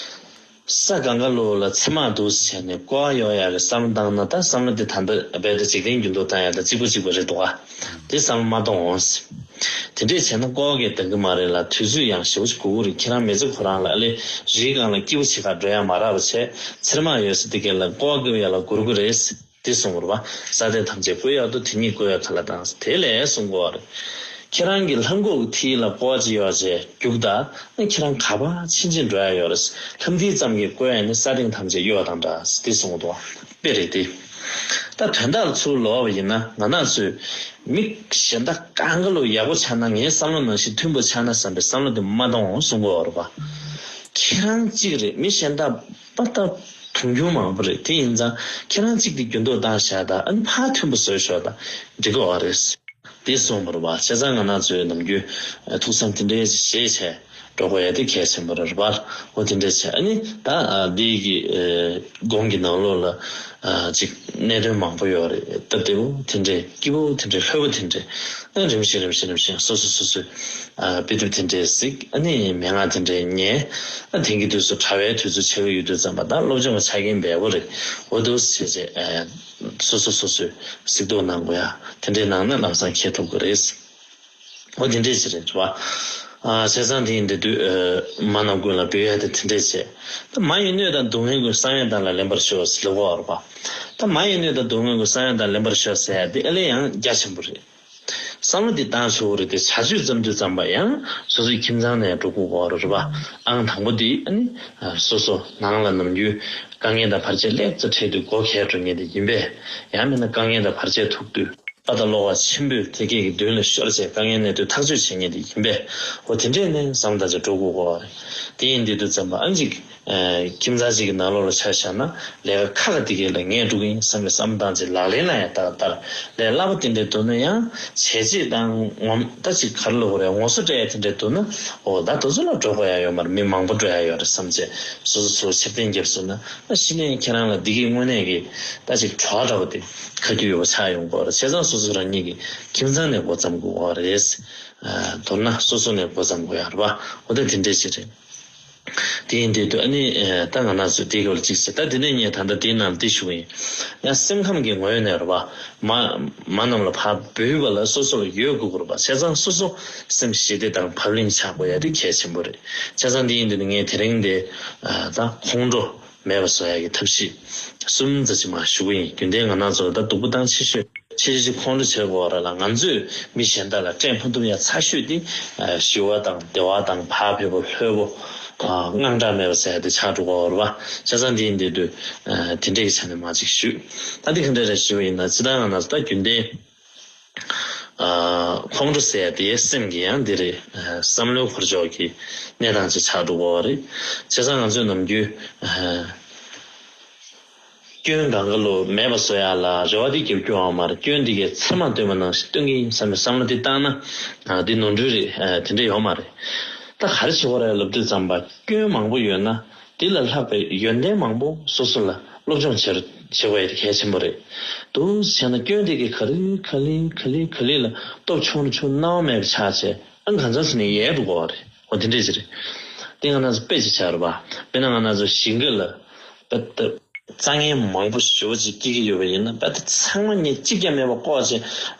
ས་གང་ག་ལོ་ལ་ཚེར་མ་འདུག་ཟེར་ནས་བཀོ་བ་གཡོག་ཡག་གི་བསམ་བློ་བཏང་ན། ད་བསམ་བློ་དེ་ད་ལྟ་རྦད་དེ་འཇིག་རྟེན་འགྱུར་ལྡོག་བཏང་ཡག་དང་གཅིག་པ་གཅིག་པ་རེད་འདུག་ག། དེ་བསམ་བློ་མ་གཏོང་འོང་ཟེར། དེ་འདྲས་བྱས་ན་བཀོ་བ་གས་འདང་གི་མ་རེད་ལ། དུས་ཚོད་ཡང་ཞེ་པོ་ཅིག་འགོར་གི་རེད། ཁྱེད་རང་མི་ཚེ་ཁོ་རང་ལ་ཨ་ལེ་རིའི་སྒང་ལ་སྐྱིད་པོ་བྱེད་ག་འགྲོ་ཡག་མ་རག་པ་བྱས། ཚེར་མ་ཡོད་ས་དེ་གས་ལ་བཀོ་བ་གཡོག་ཡག་ལ་འགོར་གི་རེད་ཟེར། དེ་གསུངས་པ་རེད་པ། ས་སྟེང་ཐམས་ཅད་བཀོད་གཡོག་ཏོ། དེ་ཉིད་བཀོད་པའི་ག་ལ་དང་། དེ་ལས་གསུང་གི་ཡོད་རེད། ཁྱེད་རང་གི་ལྷམ་གོག་གི་མཐིལ་ལ་བཀོ་བ་ཅིག་གཡོག་བྱས་རྒྱུག་ད། ཨ་ཁྱེད་རང་ག་པར་ཕྱིན་ཕྱིན་འགྲོ་ཡག་ཡོད་རེད། ལྷམ་མཐིལ་ཙམ་གྱིས་བཀོད་པས་ནི། ས་སྟེང་ཐམས་ཅད་གཡོག་དང་འདྲ། དེ་གསུང་གི་འདུག་པ། དཔེ་རེད་དེ། ད་དོན་དག་ལ་ཚུར་ལོག་པ་ཡིན་ན། ང་རང་ཚོས་མི་གཞན་དག་གང་ག་ལོ་ཡག་པོ་ཆགས་ན། ངའི་བསམ་བློ་ནང་བཞིན་མཐུན་པོ་ཆགས་ན་བསམ་པའི་བསམ་བློ་དེ་མ་གཏོང་གསུང་གི་ཡོད་རེད་པ། ཁྱེད་རང་གཅིག་རེད། མི་གཞན་དག་པ་ད་དུང་ཁྱུང་མང་པོ་རེད། དེ་ཡིན་ཙང་ཁྱེད་རང་གཅིག་དེ་འགྱུར་ལྡོག་བཏང་བཞག་ད། ཨ་ནི་ཕར་མཐུན་པོ་བཟོས་ཤོག་ད། འགྲིག་གི་ཡོད་རེད། དེ་གསུངས་པ་རེད་པ། བྱས་ཙང་ང་རང་ཚོའི་ནམ་རྒྱུན་ཐུགས་བསམ་དེ་འདྲའི་བཞེས་བྱས་འགྲོ་དགོས་ཡ་དེ་གལ་ཆེན་པོ་རེད་པ། འོ་དེ་འདྲ་བྱས། ཨ་ནི་ད་འདི་གི་སྒོམ་གྱི་ནང་ལོགས་ལ་ཅིག་གནད་དོན་མང་པོ་ཡོད་རེད། སྟབས་བདེ་པོ་དེ་འདྲས། སྐྱིད་པོ་དེ་འདྲས། ལྷོད་པོ་དེ་འདྲས། ཨ་རིམ་བཞིན་རིམ་བཞིན་རིམ་བཞིན་སོ་སོ་སོ་སོའི་དཔེ་དེབ་དེ་འདྲས་གཟིགས། ཨ་ནི་མན་ངག་དེ་འདྲས་ཉན། ཨ་དེང་གི་དུས་སུ་དྲ་བའི་དུས་ཚོད་ཆགས་ཀྱི་ཡོད་དུས་ཙམ་པ། ད་སློབ་སྦྱོང་ཆ་རྐྱེན་འབེལ་པོ་རེད། འོ་འདུག་བྱས་བྱས། སོ་སོ་སོ་སོས་གཟིགས་རྟོག་གནང་དགོས་ཡ། དེ་འདྲའི་ནང་ནས་ལམ་སང་ཁྱེད་ཐུབ་ཀྱི་རེད། འོ་དེ་འདྲས་ཅིག་རེད་པ། ཨ་བྱས་ཙང་དེ་ཡིན་དུས་དུས་མ་རྣམས་ཀུན་ལ་འབུལ་ཡ་དེ་དེ་འདྲས་བྱས། ད་མ་ཡི་གནོད་དང་སྡུག་བསྔལ་ཀུན། བསམ་ཡས་དག་ལ་ལེན་པར་ཤོག་ཟེར་ལབ་ཀྱི་ཡོད་རེད་པ། ད་མ་ཡི་གནོད་དང་སྡུག་བསྔལ་ཀུན། བསམ་ཡས་དག་ལ་ལེན་པར་ཤོག་ཟེར་ཡ་དེ་ཨ་ལས་ཡང་རྒྱ་ཆེན་པོ་རེད། བསམ་བློ་དེ་བཏང་ཆོག་གི་རེད་དེ། བྱ་སྤྱོད་བརྩམས་དུས་ཙམ་པ་ཡང་སོ་སོའི་ཁྱིམ་ཚང་ནས་འགྲོ་དགོས་ཀྱི་ཡོད་རེད་པ། ཨང་དང་པོ་དེ་ཨ་ནི་སོ་སོ་ནང་ལ་ནམ་རྒྱུན་དཀའ་ངལ་དང་བར་ཆད་སླེབས་ཚེ་འཕྲད་དུས་སྒོ་ཁ་འགྲོ་མཁན་དེ་ཡིན་པས། ཡང་མིན་ན་དཀའ་ངལ་དང་བར་ཆད་ཐུག་དུས་དཔའ་དང་བློ་ཁོག་ཆེན་པོས་དེ་སྐད་ཀྱི་མདུན་ལ་ཤོར་བྱས་དཀའ་ངལ་གནས་དུས་ཐག་གཅོད་བྱེད་མཁན་དེ་ཡིན་པས། འོ་དེ་འདྲས་ནས་བསམ་བློ་བཏང་བྱས་འགྲོ་དགོས་ཀྱི་ཡོད་རེད། དེ་ཡིན་དུས་དུས་ཙམ་པ་ཨ་ཅིག་ཁྱིམ་ཚང་གཅིག་གི་ནང་ལོགས་ལ་ཆ་བཞག་ན། ལས་ཀ་ཁག་ཁག་དེ་གས་ལ་ངས་འགྲོ་གི་ཡིན་བསམ་པའི་བསམ་བློ་བཏང་བྱས་ལག་ལེན་ལ་ཡང་བསྟར་བསྟར། ལས་སླ་པོ་དེ་འདྲས་འདུག་ན་ཡང་བྱས་རྗེས་དང་ངོམ་ད་ཅིག་ག་རེ་ལབ་དགོས་རེད། ངོ་སོ་སྤྲད་ཡ་དེ་འདྲས་འདུག་ན། འོ་ད་དེ་ཚོ་ལ་འགྲོ་དགོས་ཡ་ཡོད་མ་རེད། མི་མང་པོ་འགྲོ་ཡ་ཡོད་རེད་བསམ་བྱས་སོ་སོ་ཚོ་ཕྱིར་འཐེན་བརྒྱབ་སོང་ན། ཨ་གཞི་ནས་ཁྱེད་རང་ལ་འདི་གི་དངོས་གནས་ཀྱི་ད་ཅིག་བྲོ་བ་འདྲ་བོ་དེ་ཁ་རྒྱུ་ཡོད་པ་ཆགས་ཡོང་གི་ཡོད་རེད། བྱས་ཙང་སོ་སོ་རང་ཉིད་ཀྱི་ཁྱིམ་ཚང་ནས་འགོ་བརྩམ་དགོས་ཀྱི་ཡོད་རེད། མདོར་ན་སོ་སོ་ནས་འགོ་བརྩམ་དགོས་ཡ་རེད་པ། འོ་ད་དེ་འདྲས་ཅིག་རེད། དེ་ཡིན་དུས་དུས་ཨ་ནི་ད་ང་རང་ཚོ་དེའི་སྐོར་ལ་ཅིག་ཟེར། ད་དེ་ནས་ངས་ད་ལྟ་དེའི་ནང་ལ་འདི་ཞུ་གི་ཡིན། ཡང་སེམས་ཁམས་ཀྱི་ངོས་ནས་རེད་པ། མ་མ་རྣམས་ལ་ཕར་འབུལ་བ་ལ་སོ་སོ་ལ་ཡོད་དགོས་ཀྱི་རེད་པ། བྱས་ཙང་སོ་སོ་སེམས་ཞི་བདེ་དང་བག་ལེབ་ཆགས་དགོས་ཡ་དེ་གལ་ཆེན་པོ་རེད། བྱས་ཙང་དེ་ཡིན་དུས་ནི་ངས་དེ་རིང་འདི་ད་ཁོང་ཁྲོ་མེད་པ་བཟོ་ཡ་གི་ཐབས་ཤེས་གསུམ་ཙམ་ཅིག་མར་ཞུ་གི་ཡིན། རྒྱུན་ལྡན་ང་རང་ཚོ་ལ་ད་སྡུག་པོ་བཏང་ཆེ་ཤོས། ཆེ་ཆེ་ཁོང་ཁྲོ་བྱེད་དགོས་རེད་ལ། ང་ཚོས་མི་གཞན་དག་ལ་སྤྲད་མ་ཐུབ་ཡ་ཚ་ཤོས་དེ་ཞི་བ་དང་བདེ་བ་དང་བག་ཕེབས་པོ་ལྷོད་པོ་དངངས་སྐྲག་མེད་པ་ཟེར་ཡ་དེ་ཆགས་འགྲོ་གི་ཡོད་རེད་པ། བྱས་ཙང་འདི་ཡིན་དུས་དུས་དེ་འདྲས་ཀྱི་ཆ་ནས་མར་ཅིག་ཞུས། ད་འདི་ག་འདྲས་རེད་ཞུས་པ་ཡིན་ན། སྤྱིར་བཏང་ང་རང་ཚོ་ད་རྒྱུན་ལྡན་ཁོང་ཁྲོ་ཟེར་ཡ་དེ་སེམས་ཀྱི་ཡང་འདི་རེད། བསམ་བློའི་འཁོར་ཕྱོགས་ཀྱི་གནས་སྟངས་ཅིག་ཆགས་འགྲོ་གི་ཡོད་རེད། བྱས་ཙང་ང་ཚོས་ནམ་རྒྱུན། སྐྱོན་གང་ག་ལོ་མེད་པ་བཟོ་ཡ་ལ་རེ་བ་དེ་རྒྱབ་རྒྱུ་ཡོད་མ་རེད། སྐྱོན་དེ་གས་ཚེར་མ་བཏོན་པ་ནང་བཞིན་སྟོན་གྱི་ཡིན་བསམ་པའི་བསམ་བློ་དེ་བཏང་ན་དེ་ནོར་འཁྲུལ་རེད། དེ་འདྲ་ཡོད་མ་རེད། ད་ག་རེ་བྱེད་དགོས་རེད་ལབ་དུས་ཙམ་པ་སྐྱོན་མང་པོ་ཡོད་ན་དེ་ལས་ལྷག་པའི་ཡོན་ཏན་མང་པོ་སོ་སོ་ལ་སློབ་སྦྱོང་བྱེད་བྱེད་དགོས་ཡ་དེ་གལ་ཆེན་པོ་རེད། འདུག་བྱས་ན་སྐྱོན་དེ་གས་ག་ལེ་ག་ལེ་ག་ལེ་ག་ལེ་ལ་སྟོབས་ཆུང་རུ་ཆུང་རུ་སྣང་བ་མེད་པ་ཆགས་བྱས། ཨ་ནི་གང་ཟག་ཚོ་ནི་ཡལ་འགྲོ་གི་ཡོད་རེད། འོ་དེ་འདྲས་ཅིག་རེད། དེ་ང་རང་ཚོ་དཔེ་ཅིག་བཞག་རེད་པ། དཔེར་ན་ང་རང་ཚོ་ཞིང་ཁ་ལ་དཔེ་ད་རྩྭ་ངན་མང་པོ་ཞེ་པོ་ཅིག་སྐྱེ་གི་ཡོད་པ་ཡིན་ན། དཔེ་ད་ཚང་མ་ངས་གཅིག་ཀྱང་མེད་པ་བཀོག་བྱས་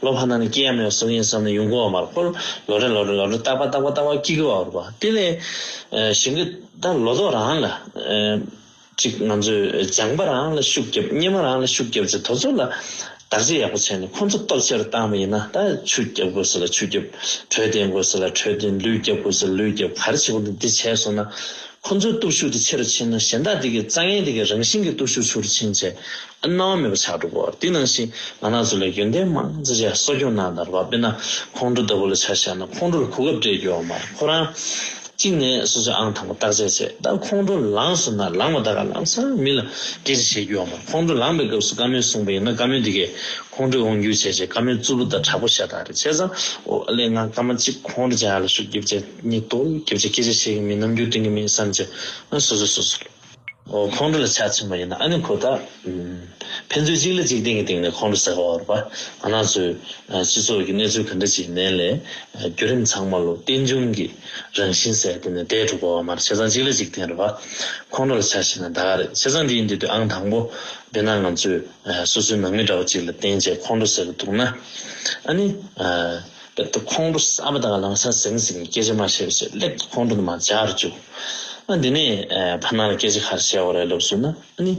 ལོ་ཕར་ནང་ནས་སྐྱེ་ཡ་མེད་པ་བཟོ་གི་ཡིན་བསམ་ནས་ཡོང་གི་ཡོད་མ་རེད། ཁོ་ལོ་རེ་ལོ་རེ་ལོ་རེ་རྟག་པར་རྟག་པར་རྟག་པར་སྐྱེ་གི་ཡོད་རེད་པ། དེ་ལས་ཞིང་ཁ་ད་ལོ་ཏོག་རང་ལ། གཅིག་ང་ཚོས་ལྗང་པ་རང་ལ་ཤུགས་རྒྱབ། སྙེ་མ་རང་ལ་ཤུགས་རྒྱབ་བྱས་དེ་ཚོ་ལ་བདག་གཅེས་ཡག་པོ་བྱས་ནས་ཁོ་ཚོ་སྟོབས་ཆེ་རུ་བཏང་བ་ཡིན་ན། ད་ཆུ་རྒྱབ་དགོས་ས་ལ་ཆུ་རྒྱབ། དྲོད་བསྟེན་དགོས་ས་ལ་དྲོད་བསྟེན། ལུད་རྒྱབ་དགོས་ས་ལ་ལུད་རྒྱབ། ག་རེ་བྱེད་དགོས་འདི་བྱས་སོང་ན། ཁོ་ཚོའི་སྟོབས་ཤུགས་དེ་ཆེ་རུ་ཕྱིན་ན་གཞན་དག་དེ་གའི་རྩྭ་ངན་དེ་གའི་རང་བཞིན་གྱི་སྟོབས་ཤུགས་ཆེ་རུ་ཕྱིན་བྱས་ཨ་སྣང་བ་མེད་པ་ཆགས་འགྲོ་གི་ཡོད་རེད། དེ་ནང་བཞིན་ང་རང་ཚོ་ལ་ཡོན་ཏན་མང་ཙམ་ཅིག་གསོ་སྐྱོང་གནང་དང་རེད་པ། དཔེར་ན་ཁོང་ཁྲོ་ལྟ་བུ་ལ་ཆ་བཞག་ན་ཁོང་ཁྲོ་ལ་གོ་སྐབས་སྤྲད་རྒྱུ་ཡོད་མ་རེད། ཁོ་རང་གཅིག་ནས་སོ་སོའི་ཨང་དང་པོ་བརྟག་དཔྱད་བྱས། ད་ཁོང་ཁྲོ་ལངས་སོང་ན་ལངས་པ་ད་ག་ལངས་ཚར་མི་ལ་སྐད་ཆ་བཤད་རྒྱུ་ཡོད་མ་རེད། ཁོང་ཁྲོ་ལངས་པའི་སྐབས་སུ་བཀའ་མོལ་གསུངས་པ་ཡིན་ན་བཀའ་མོལ་འདི་གས་ཁོང་ཁྲོའི་དབང་སྒྱུར་བྱས་བྱས་བཀའ་མོལ་རྩུབ་པོ་དང་དྲག་པོ་ཤ་སྟག་རེད། བྱས་ཙང་འོ་ཨ་ལས་ང་སྐར་མ་གཅིག་ཁོང་ཁྲོ་རྒྱག་ཡ་ལ་ཤུགས་རྒྱབ་བྱས་ནི་ཏོག་རྒྱབ་བྱས་སྐད་ཆ་བཤད་གི་མིན། རྣམ་འགྱུར་སྟོན་གི་མིན་བསམ་བྱས་ཨ་སོ་སོ་སོ་སོ་ལ། ཨོ་ཁོང་ཁྲོ་ལ་ཆ་མཚོན་པ་ཡིན་ན་ཨ་ནི་ཁོ་ད་ཕན་ཚུན་གཅིག་ལ་གཅིག་བརྟེན་གྱི་སྟེང་ནས་ཁོང་ཁྲོ་ཟ་གི་ཡོད་རེད་པ། ང་རང་ཚོའི་སྤྱི་ཚོགས་ཀྱི་གནས་ཚུལ་ག་འདྲ་ཞིག་ཡིན་ནའི་ལས་བརྒྱུད་རིམ་ཚང་མ་ལོ་རྟེན་འབྱུང་གི་རང་བཞིན་ཟེར་དེ་ནས་འདས་འགྲོ་དགོས་པ་མ་རེད། བྱས་ཙང་གཅིག་ལ་གཅིག་བརྟེན་རེད་པ། ཁོང་ཁྲོ་ལ་ཆ་བཞག་ན་ད་ག་རེད། བྱས་ཙང་འདི་ཡིན་དུས་དུས་ཨང་དང་པོ་དཔེར་ན་ང་ཚོས་སོ་སོའི་ནང་མི་འདྲ་བོ་གཅིག་ལ་བརྟེན་བྱས་ཁོང་ཁྲོ་ཟ་གི་འདུག་ན་ཨ་ནི། ད་ཁོང་ཁྲོ་ཟ་བ་དང་ལམ་སང་ཟིང་ཟིང་སྐད་ཆ་མ་བཤད་པ་བྱས་སླེབས་ཏེ་ཁོང་ཁྲོ་དུ་མ་འཇགས་རུ་བཅུག་ཨ་འདི་ནས་ཕ་ནང་ལ་སྐད་ཆ་ག་རེ་བཤད་དགོས་རེད་ལབ་སོང་ན་ཨ་ནི།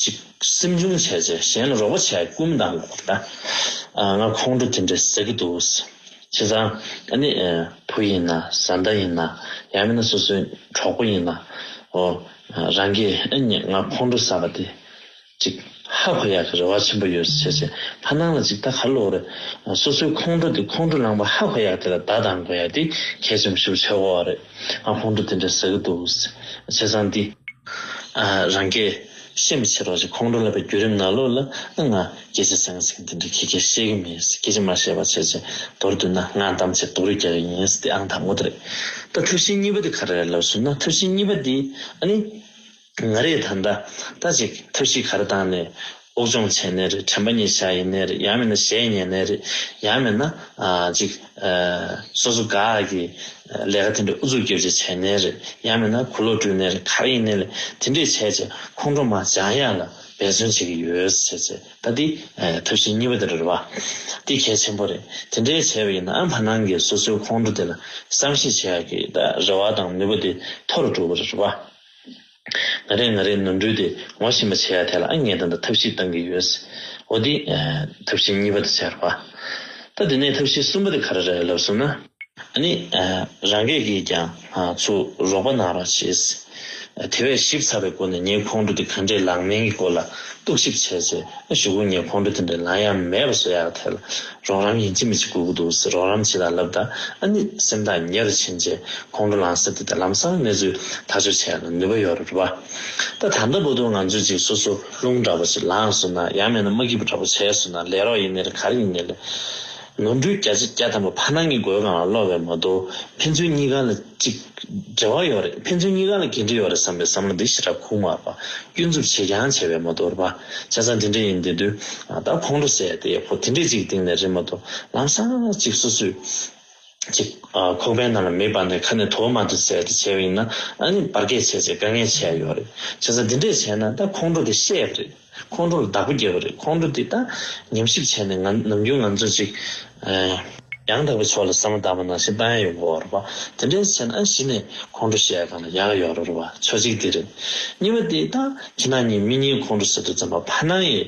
ཅིག་སེམས་ཆུང་བྱས་བྱས་གཞན་ལ་རོགས་པ་བྱས་སྐུལ་མ་བཏང་དགོས་པ་རེད་ད། ང་ཁོང་ཁྲོ་དེ་འདྲ་ཟ་གི་འདུག་བྱས་ཙང་ཨ་ནི་བུ་ཡིན་ན་བཟའ་ཟླ་ཡིན་ན་ཡང་མིན་ན་སོ་སོའི་གྲོགས་པོ་ཡིན་ན་ཨོ་རང་གིས་ཨ་ནི་ང་ཁོང་ཁྲོ་ཟ་བ་དེ། ཅིག་ཧ་གོ་ཡག་གི་རེ་བ་ཆེན་པོ་ཡོད་ཟེར་བྱས་ཕ་ནང་ལ་ཅིག་ད་ག་རེ་ལབ་དགོས་རེད། སོ་སོའི་ཁོང་ཁྲོ་དེ་ཁོང་ཁྲོ་ལངས་པ་ཧ་གོ་ཡག་དེ་ལ་བརྡ་གཏང་དགོས་ཡག་དེ་གལ་ཆེན་པོ་ཞེ་པོ་ཆགས་ཀྱི་ཡོད་རེད། ང་ཁོང་ཁྲོ་དེ་འདྲ་ཟ་གི་འདུག་བྱས་ཙང་འདི་རང་གིས་ཤེས་པའི་ཕྱིར་རོ་ཅིག་ཁོང་ཁྲོ་ལབ་པའི་བརྒྱུད་རིམ་ནང་ལོགས་ལ་ང་སྐད་ཆ་ཟང་ཟིང་དེ་འདྲ་ཁྱེད་ཀྱིས་བཤད་ཀྱི་མེད། སྐད་ཆ་མ་བཤད་པ་བྱས་བྱས་མདོར་བསྡུས་ན་ང་གཏམ་བྱས་རྡོ་རུས་རྒྱག་གི་ཡིན་དེ་ཨང་དང་པོ་དེ་རེད། ད་ཐབས་ཤེས་གཉིས་པ་དེ་ག་རེ་རེད་ལབ་སོང་ན་ཐབས་ཤེས་གཉིས་པ་དེ་ཨ་ནི། ང་རས་ད་ལྟ་ད་ཅིག་ཐབས་ཤེས་ག་རེ་བཏང་ནས་ཨུ་ཚུགས་བྱས་ནའི་རེད། དྲན་པ་ཉེས་བཞག་ཡིན་ནའི་རེད། ཡང་མིན་ན་གཞས་ཉན་ནའི་རེད། ཡང་མིན་ན་ཅིག་སོ་སོ་དགའ་གི་ལས་ཀ་དེ་འདྲ་ཨུ་ཚུགས་རྒྱབ་བྱས་བྱས་ནའི་རེད། ཡང་མིན་ན་གོས་ལོག་བཀྲུས་ནའི་རེད། ག་རེ་ཡིན་ནའི་རེད། དེ་འདྲས་བྱས་བྱས་ཁོང་ཁྲོ་མ་འཇགས་ཡག་ལ་འབད་བརྩོན་བྱེད་ཀྱི་ཡོད་ཟེར་བྱས་ད་འདི་ཐབས་ཤེས་གཉིས་པ་དེ་རེད་བ། འདི་གལ་ཆེན་པོ་རེད། དེ་འདྲས་བྱས་པ་ཡིན་ན་ཨ་ཕ་ནང་གིས་སོ་སོའི་ཁོང་ཁྲོ་དེ་ལ་བསམ་ཤེས་བྱེད་ཡག་གི་ད་རེ་བ་དང་ནུས་པ་དེ་མཐོ་རུ་འགྲོ་གི་རེད་བ། ང་རས་ང་རའི་ནོར་འཁྲུལ་དེ་ངོ་ཤེས་པ་བྱེད་ཡ་དེ་ལ་ཨ་ངས་ད་ལྟ་ཐབས་ཤེས་བཏང་གི་ཡོད། འོ་དེ་ཐབས་ཤེས་གཉིས་པ་དེ་ཟེར་བ། ད་དེ་ནས་ཐབས་ཤེས་གསུམ་པ་དེ་ག་རེ་རེད་ལབ་སོང་ན། ཨ་ནི་རང་སྐད་ཀྱིས་ཀྱང་ཚུར་རོགས་པ་གནང་རོགས་བྱེད། དེ་བས་ཞིབ་ཚགས་པའི་སྒོ་ནས་ངའི་ཁོང་ཁྲོ་དེ་ག་འདྲས་ལངས་མིན་གྱི་སྐོར་ལ་རྟོག་ཞིབ་བྱས་ཚེ་གཞུག་གུ་ངའི་ཁོང་ཁྲོ་དེ་འདྲས་ལངས་ཡ་མེད་པ་བཟོ་ཡག་ཐད་ལ། རོགས་རམ་ཡིན་གཅིག་མིན་གཅིག་དགོས་ཀྱི་འདུག་ཟེར་རོགས་རམ་བྱེད་དང་ལབ་ད་ཨ་ནི་སེམས་ཐག་ཉེ་རུ་ཕྱིན་རྗེས་ཁོང་ཁྲོ་ལངས་ས་དེ་དང་ལམ་སང་གནས་ཚུལ་ཐག་གཅོད་བྱེད་ཡག་ལ་ནུས་པ་ཡོད་རེད་བ། ད་ད་ལྟ་བར་དུ་ང་ཚོས་ཅིག་སོ་སོ་རླུང་འདྲ་པོ་ཞིག་ལངས་སོང་ན་ཡང་མིན་ན་མ་སྐྱིད་པ་འདྲ་པོ་བྱས་སོང་ན་ལས་རོགས་ཡིན་ནའི་རེད་ག་རེ་ཡིན་ནའི་རེད། ནོར་འཁྲུལ་བརྒྱ་ཆ་བརྒྱ་ཐམ་པ་ཕ་ནང་གི་མགོའི་སྒང་ལ་སློག་པའི་མ་གཏོགས་ཕན་ཚུན་གཉིས་ཀ་ལ་ཅིག་འབྲེལ་བ་ཡོད་རེད། ཕན་ཚུན་གཉིས་ཀ་ལ་འགན་འཁྲི་ཡོད་རེད་བསམ་པའི་བསམ་བློ་འདི་ཞེ་དྲག་ཁུག་མ་རེད་པ། སྐྱོན་འཛུགས་བྱེད་ཀྱང་བྱས་པའི་མ་གཏོགས་རེད་པ། བྱས་ཙང་དེ་འདྲ་ཡིན་དེ་དུས་ད་ཁོང་ཁྲོ་ཟེར་ཡ་དེ་ཡག་པོ་དེ་འདྲས་ཅིག་སྟེང་ནས་རེད་མ་གཏོགས་ལམ་སང་ཅིག་སོ་སོས་ཅིག་ཁོག་པའི་ནང་ལ་མེ་སྦར་ནས་ཁ་ནས་དོ་མ་ཐུབ་ཟེར་ཡ་དེ་བྱས་པ་ཡིན་ན་ཨ་ནི་བར་གས་བྱས་ཚེ་དཀའ་ངལ་ཆེ་ཡ་ཡོད་རེད། བྱས་ཙང་དེ་འདྲས་བྱས་ན་ད་ཁོང་ཁྲོ་དེ་བཤད་པ་རེད། ཁོང་ཁྲོ་ལ་བདག་པོ་རྒྱབ་པ་རེད། ཁོང་ཁྲོ་དེ་ད་ཉམས་ཞིབ་བྱས་ནས་ང་ནམ་རྒྱུན་ང་ཚོ་ཅིག་ཡང་དག་པའི་ཕྱོགས་ལ་བསམ་བློ་བཏང་བ་ནང་བཞིན་བཏང་ཡ་ཡོང་གི་ཡོད་རེད་པ། དེ་འདྲའི་བྱས་ན་གཞི་ནས་ཁོང་ཁྲོ་བཤད་ཡ་གང་ལ་ཡག་ཡོད་རེད་པ། ཕྱོགས་གཅིག་དེ་རེད། གཉིས་པ་དེ་ད་ཁྱེད་རང་གཉིས་མི་གཉིས་ཁོང་ཁྲོ་ཟ་དུས་ཙམ་པ་ཕ་ནང་ཡི་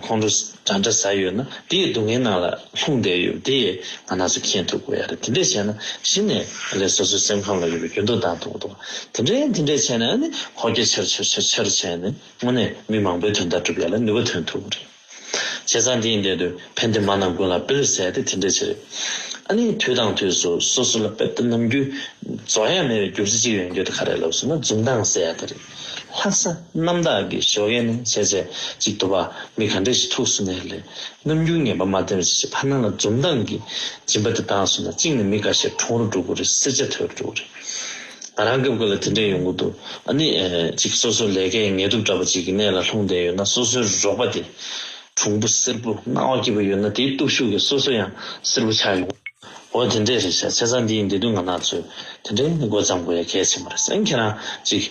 ཁོང་ཁྲོ་འདྲ་འདྲ་ཟ་ཡོད་ན་དེ་ཡི་སྡུག་བསྔལ་ནང་ལ་ལྷུང་བསྡད་ཡོད་དེ་ཡི་ང་རང་ཚོ་མཁྱེན་ཐུབ་དགོས་ཡ་རེད། དེ་འདྲས་བྱས་ན་གཞི་ནས་ལས་སོ་སོའི་སེམས་ཁམས་ལ་ཡོད་པའི་འགྱུར་ལྡོག་བཏང་ཐུབ་ཀྱི་འདུག་དེ་འདྲས་དེ་འདྲས་བྱས་ན་ཨ་ནི་ཁོག་རྒྱ་ཆེར་ཆེར་ཆེར་ཆེར་བྱས་ནས། དངོས་གནས་མི་མང་པོའི་དོན་དག་སྒྲུབ་ཡ་ལ་ནུས་པ་ཐོན་ཐུབ་ཀྱི་རེད། བྱས་ཙང་འདི་ཡིན་དུས་ཕན་བདེ་མ་རྣམས་ཀུན་ལ་སྤེལ་ཟེར་ཡ་དེ་དེ་འདྲ་ཅིག་རེད། ཨ་ནི་དུས་དང་དུས་སུ་སོ་སོ་ལ་དཔེ་ལྟ་ནམ་རྒྱུན་རྫོགས་ཡ་མེད་པའི་རྒྱུ་མཚན་གཅིག་ཡོང་རྒྱུ་དེ་ག་རེ་ལབ་ཟེར་ན་འཛུམ་མདངས་ཟེར་ཡ་དེ་རེད། ལྷག་བསམ་རྣམ་དག་གི་ཞོགས་ཀས་ནས་བྱས་བྱས་ཅིག་འདུག་པ་མི་ག་འདྲ་ཞིག་ཐུག་སོང་ནའི་ལས་ནམ་རྒྱུན་ངན་པ་མ་བསྟེན་པ་ཞིག་ཕར་ནང་ལ་འཛུམ་མདངས་ཀྱི་སྦྱིན་པ་དེ་བཏང་སོང་ན་གཅིག་ནས་མི་འགའ་ཤས་གྲོངས་རུ་འགྲོ་གི་རེད། བསད་རྒྱ་ཐོན་རུ་འགྲོ་གི་རེད། ང་རང་སྐབས་འགའ་ལ་དེ་འདྲས་ཡོང་གི་འདུག་ཨ་ནི་ཅིག་སོ་སོ་ལས་ཀའི་ངལ་དུབ་འདྲ་པོ་ཅིག་གི་གནས་ལ་ལྷུང་བསྡད་ཡོད་ན་སོ་སོའི་རོགས་པ་དེ་གྲུང་པོ་སེར་པོ་སྣང་བ་སྐྱིད་པོ་ཡོད་ན་དེའི་སྟོབས་ཤུགས་ཀྱིས་སོ་སོ་ཡང་སེར་པོ་ཆགས་ཡོང་། འོ་དེ་འདྲས་རེད་ཤག་བྱས་ཙང་འདི་ཡིན་དེ་དུས་ང་རང་ཚོས་དེ་འདྲས་ནི་འགོ་བརྩམས་དགོས་ཡ་གལ་ཆེན་པོ་རེད། སེང་ཁྱེད་རང་ཅིག་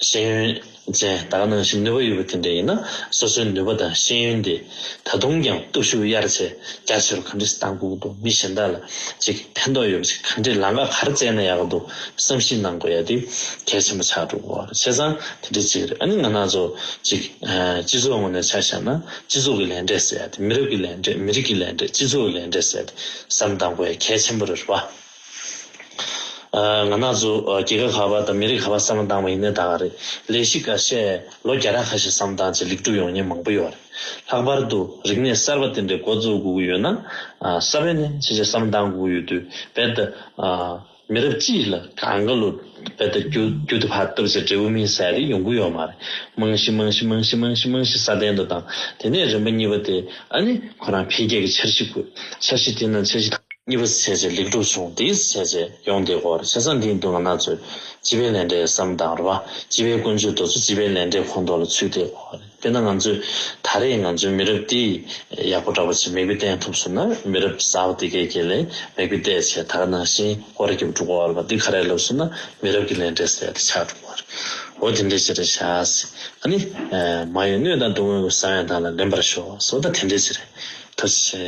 ཤེས་ཡོན་ཅན་ད་ག་ནང་བཞིན་ནུས་པ་ཡོད་པ་དེ་འདྲས་ཡིན་ན་སོ་སོའི་ནུས་པ་དང་ཤེས་ཡོན་དེ་ད་དུང་ཀྱང་སྟོབས་ཤུགས་གཡར་ཚེ་རྒྱ་ཆེ་རུ་ག་འདྲས་བཏང་དགོས་འདུག་མི་གཞན་དག་ལ་ཅིག་ཕན་ཐོགས་ཡོད་པ་ཞིག་ག་འདྲས་ལམ་ཁ་ག་རེ་བཙལ་ན་ཡག་གི་འདུག་བསམ་གཞིག་གནང་དགོས་ཡ་དེ་གལ་ཆེན་པོ་ཆགས་འགྲོ་གི་རེད། བྱས་ཙང་དེ་འདྲས་ཅིག་རེད། ཨ་ནི་ང་རང་ཚོ་ཅིག་སྤྱི་ཚོགས་ངོས་ནས་ཆ་བཞག་ན་སྤྱི་ཚོགས་ཀྱི་ལས་འབྲས་ཟེར་ཡ་དེ་མི་རབས་ཀྱི་ལས་འབྲས་མི་རིགས་ཀྱི་ལས་འབྲས་སྤྱི་ཚོགས་ཀྱི་ལས་འབྲས་ཟེར་ཡ་དེ་བསམ་བཏང་དགོས་ཡ་གལ་ཆེན་པོ་རེད་བ། ང་རང་ཚོ་རྒྱལ་ཁབ་ག་པར་དང་མི་རིགས་ག་པར་བསམ་བློ་བཏང་བ་ཡིན་ནའི་ད་ག་རེད། ལས་གཞི་འགའ་ཤས་ལོ་བརྒྱ་ཕྲག་ཁ་ཤས་བསམ་བློ་བཏང་བྱས་ལེགས་གྲུབ་ཡོང་མཁན་མང་པོ་ཡོད་རེད། ལྷག་པར་དུ་རིག་གནས་གསར་པ་དེ་འདྲའི་འགོ་བཙུགས་དགོས་ཀྱི་ཡོད་ན། ས་བོན་ནས་ཆེ་ཆེ་བསམ་བློ་བཏང་དགོས་ཀྱི་ཡོད་དུས་རྦད་དེ་མི་རབས་གཅིག་ལ་གང་ག་ལོ་རྦད་དེ་རྒྱུ་རྒྱུ་དེ་ཕར་བཏབ་བྱས་འབྲས་བུ་སྨིན་ས་དེ་ཡོང་གི་ཡོད་མ་རེད། རྨང་གཞི་རྨང་གཞི་རྨང་གཞི་རྨང་གཞི་རྨང་གཞི་སྲ་བརྟན་དུ་བཏང་། དེ་ནས་རིམ་པ་གཉིས་པ་དེ་ཨ་ནི་ཁོ་རང་འཕེལ་རྒྱས་ཀྱི་འཆར་གཞི་དགོས། འཆར་གཞི་དེ་ནང་འཆར་གཞི་གཉིས་པ་བྱས་རྗེས་ལེགས་གྲུབ་བྱུང་། དེའི་བྱས་རྗེས་ཡོང་བསྡད་ཀྱི་ཡོད་རེད། བྱས་ཙང་འདིའི་མདུན་ང་རང་ཚོས་སྤྱི་པའི་ལས་འབྲས་བསམ་བཏང་རེད་བ། སྤྱི་པའི་ཀུན་སྤྱོད་དེ་ཚོ་སྤྱི་པའི་ལས་འབྲས་ཁོངས་གཏོགས་ལ་ཚུད་བསྡད་ཀྱི་ཡོད་རེད། དཔེར་ན་ང་ཚོས་ད་རེས་ང་ཚོའི་མི་རབས་འདི་ཡག་པོ་འདྲ་པོ་ཅིག་མིག་དཔེ་བསྟན་ཐུབ་སོང་ན། མི་རབས་གསར་པ་འདི་གའི་རྗེས་ལ་མིག་དཔེ་བལྟས་བྱས། ད་ག་ནང་བཞིན་སྐོར་ར་རྒྱབ་འགྲོ་གི་ཡོད་རེད་བ། འདི་ག་རེ་ལབ་སོང་ན་མི་རབས་ཀྱི་ལས་འབྲས་ཟེར་ཡ་དེ་ཆགས་འགྲོ་གི་ཡོད་རེད། འོ་དེ་འདྲ་ཅིག་རེད་ཤག། ཨ་ནི། མ་ཡི་གནོད་དང་སྡུག་བསྔལ་གྱི་བསམ་ཡས་དག་ལ་ལེན་པར་ཤོག་ཟེར་བ་ད་དེ་འདྲ་ཅིག་རེད། ཐུགས་རྗེ་ཆེ།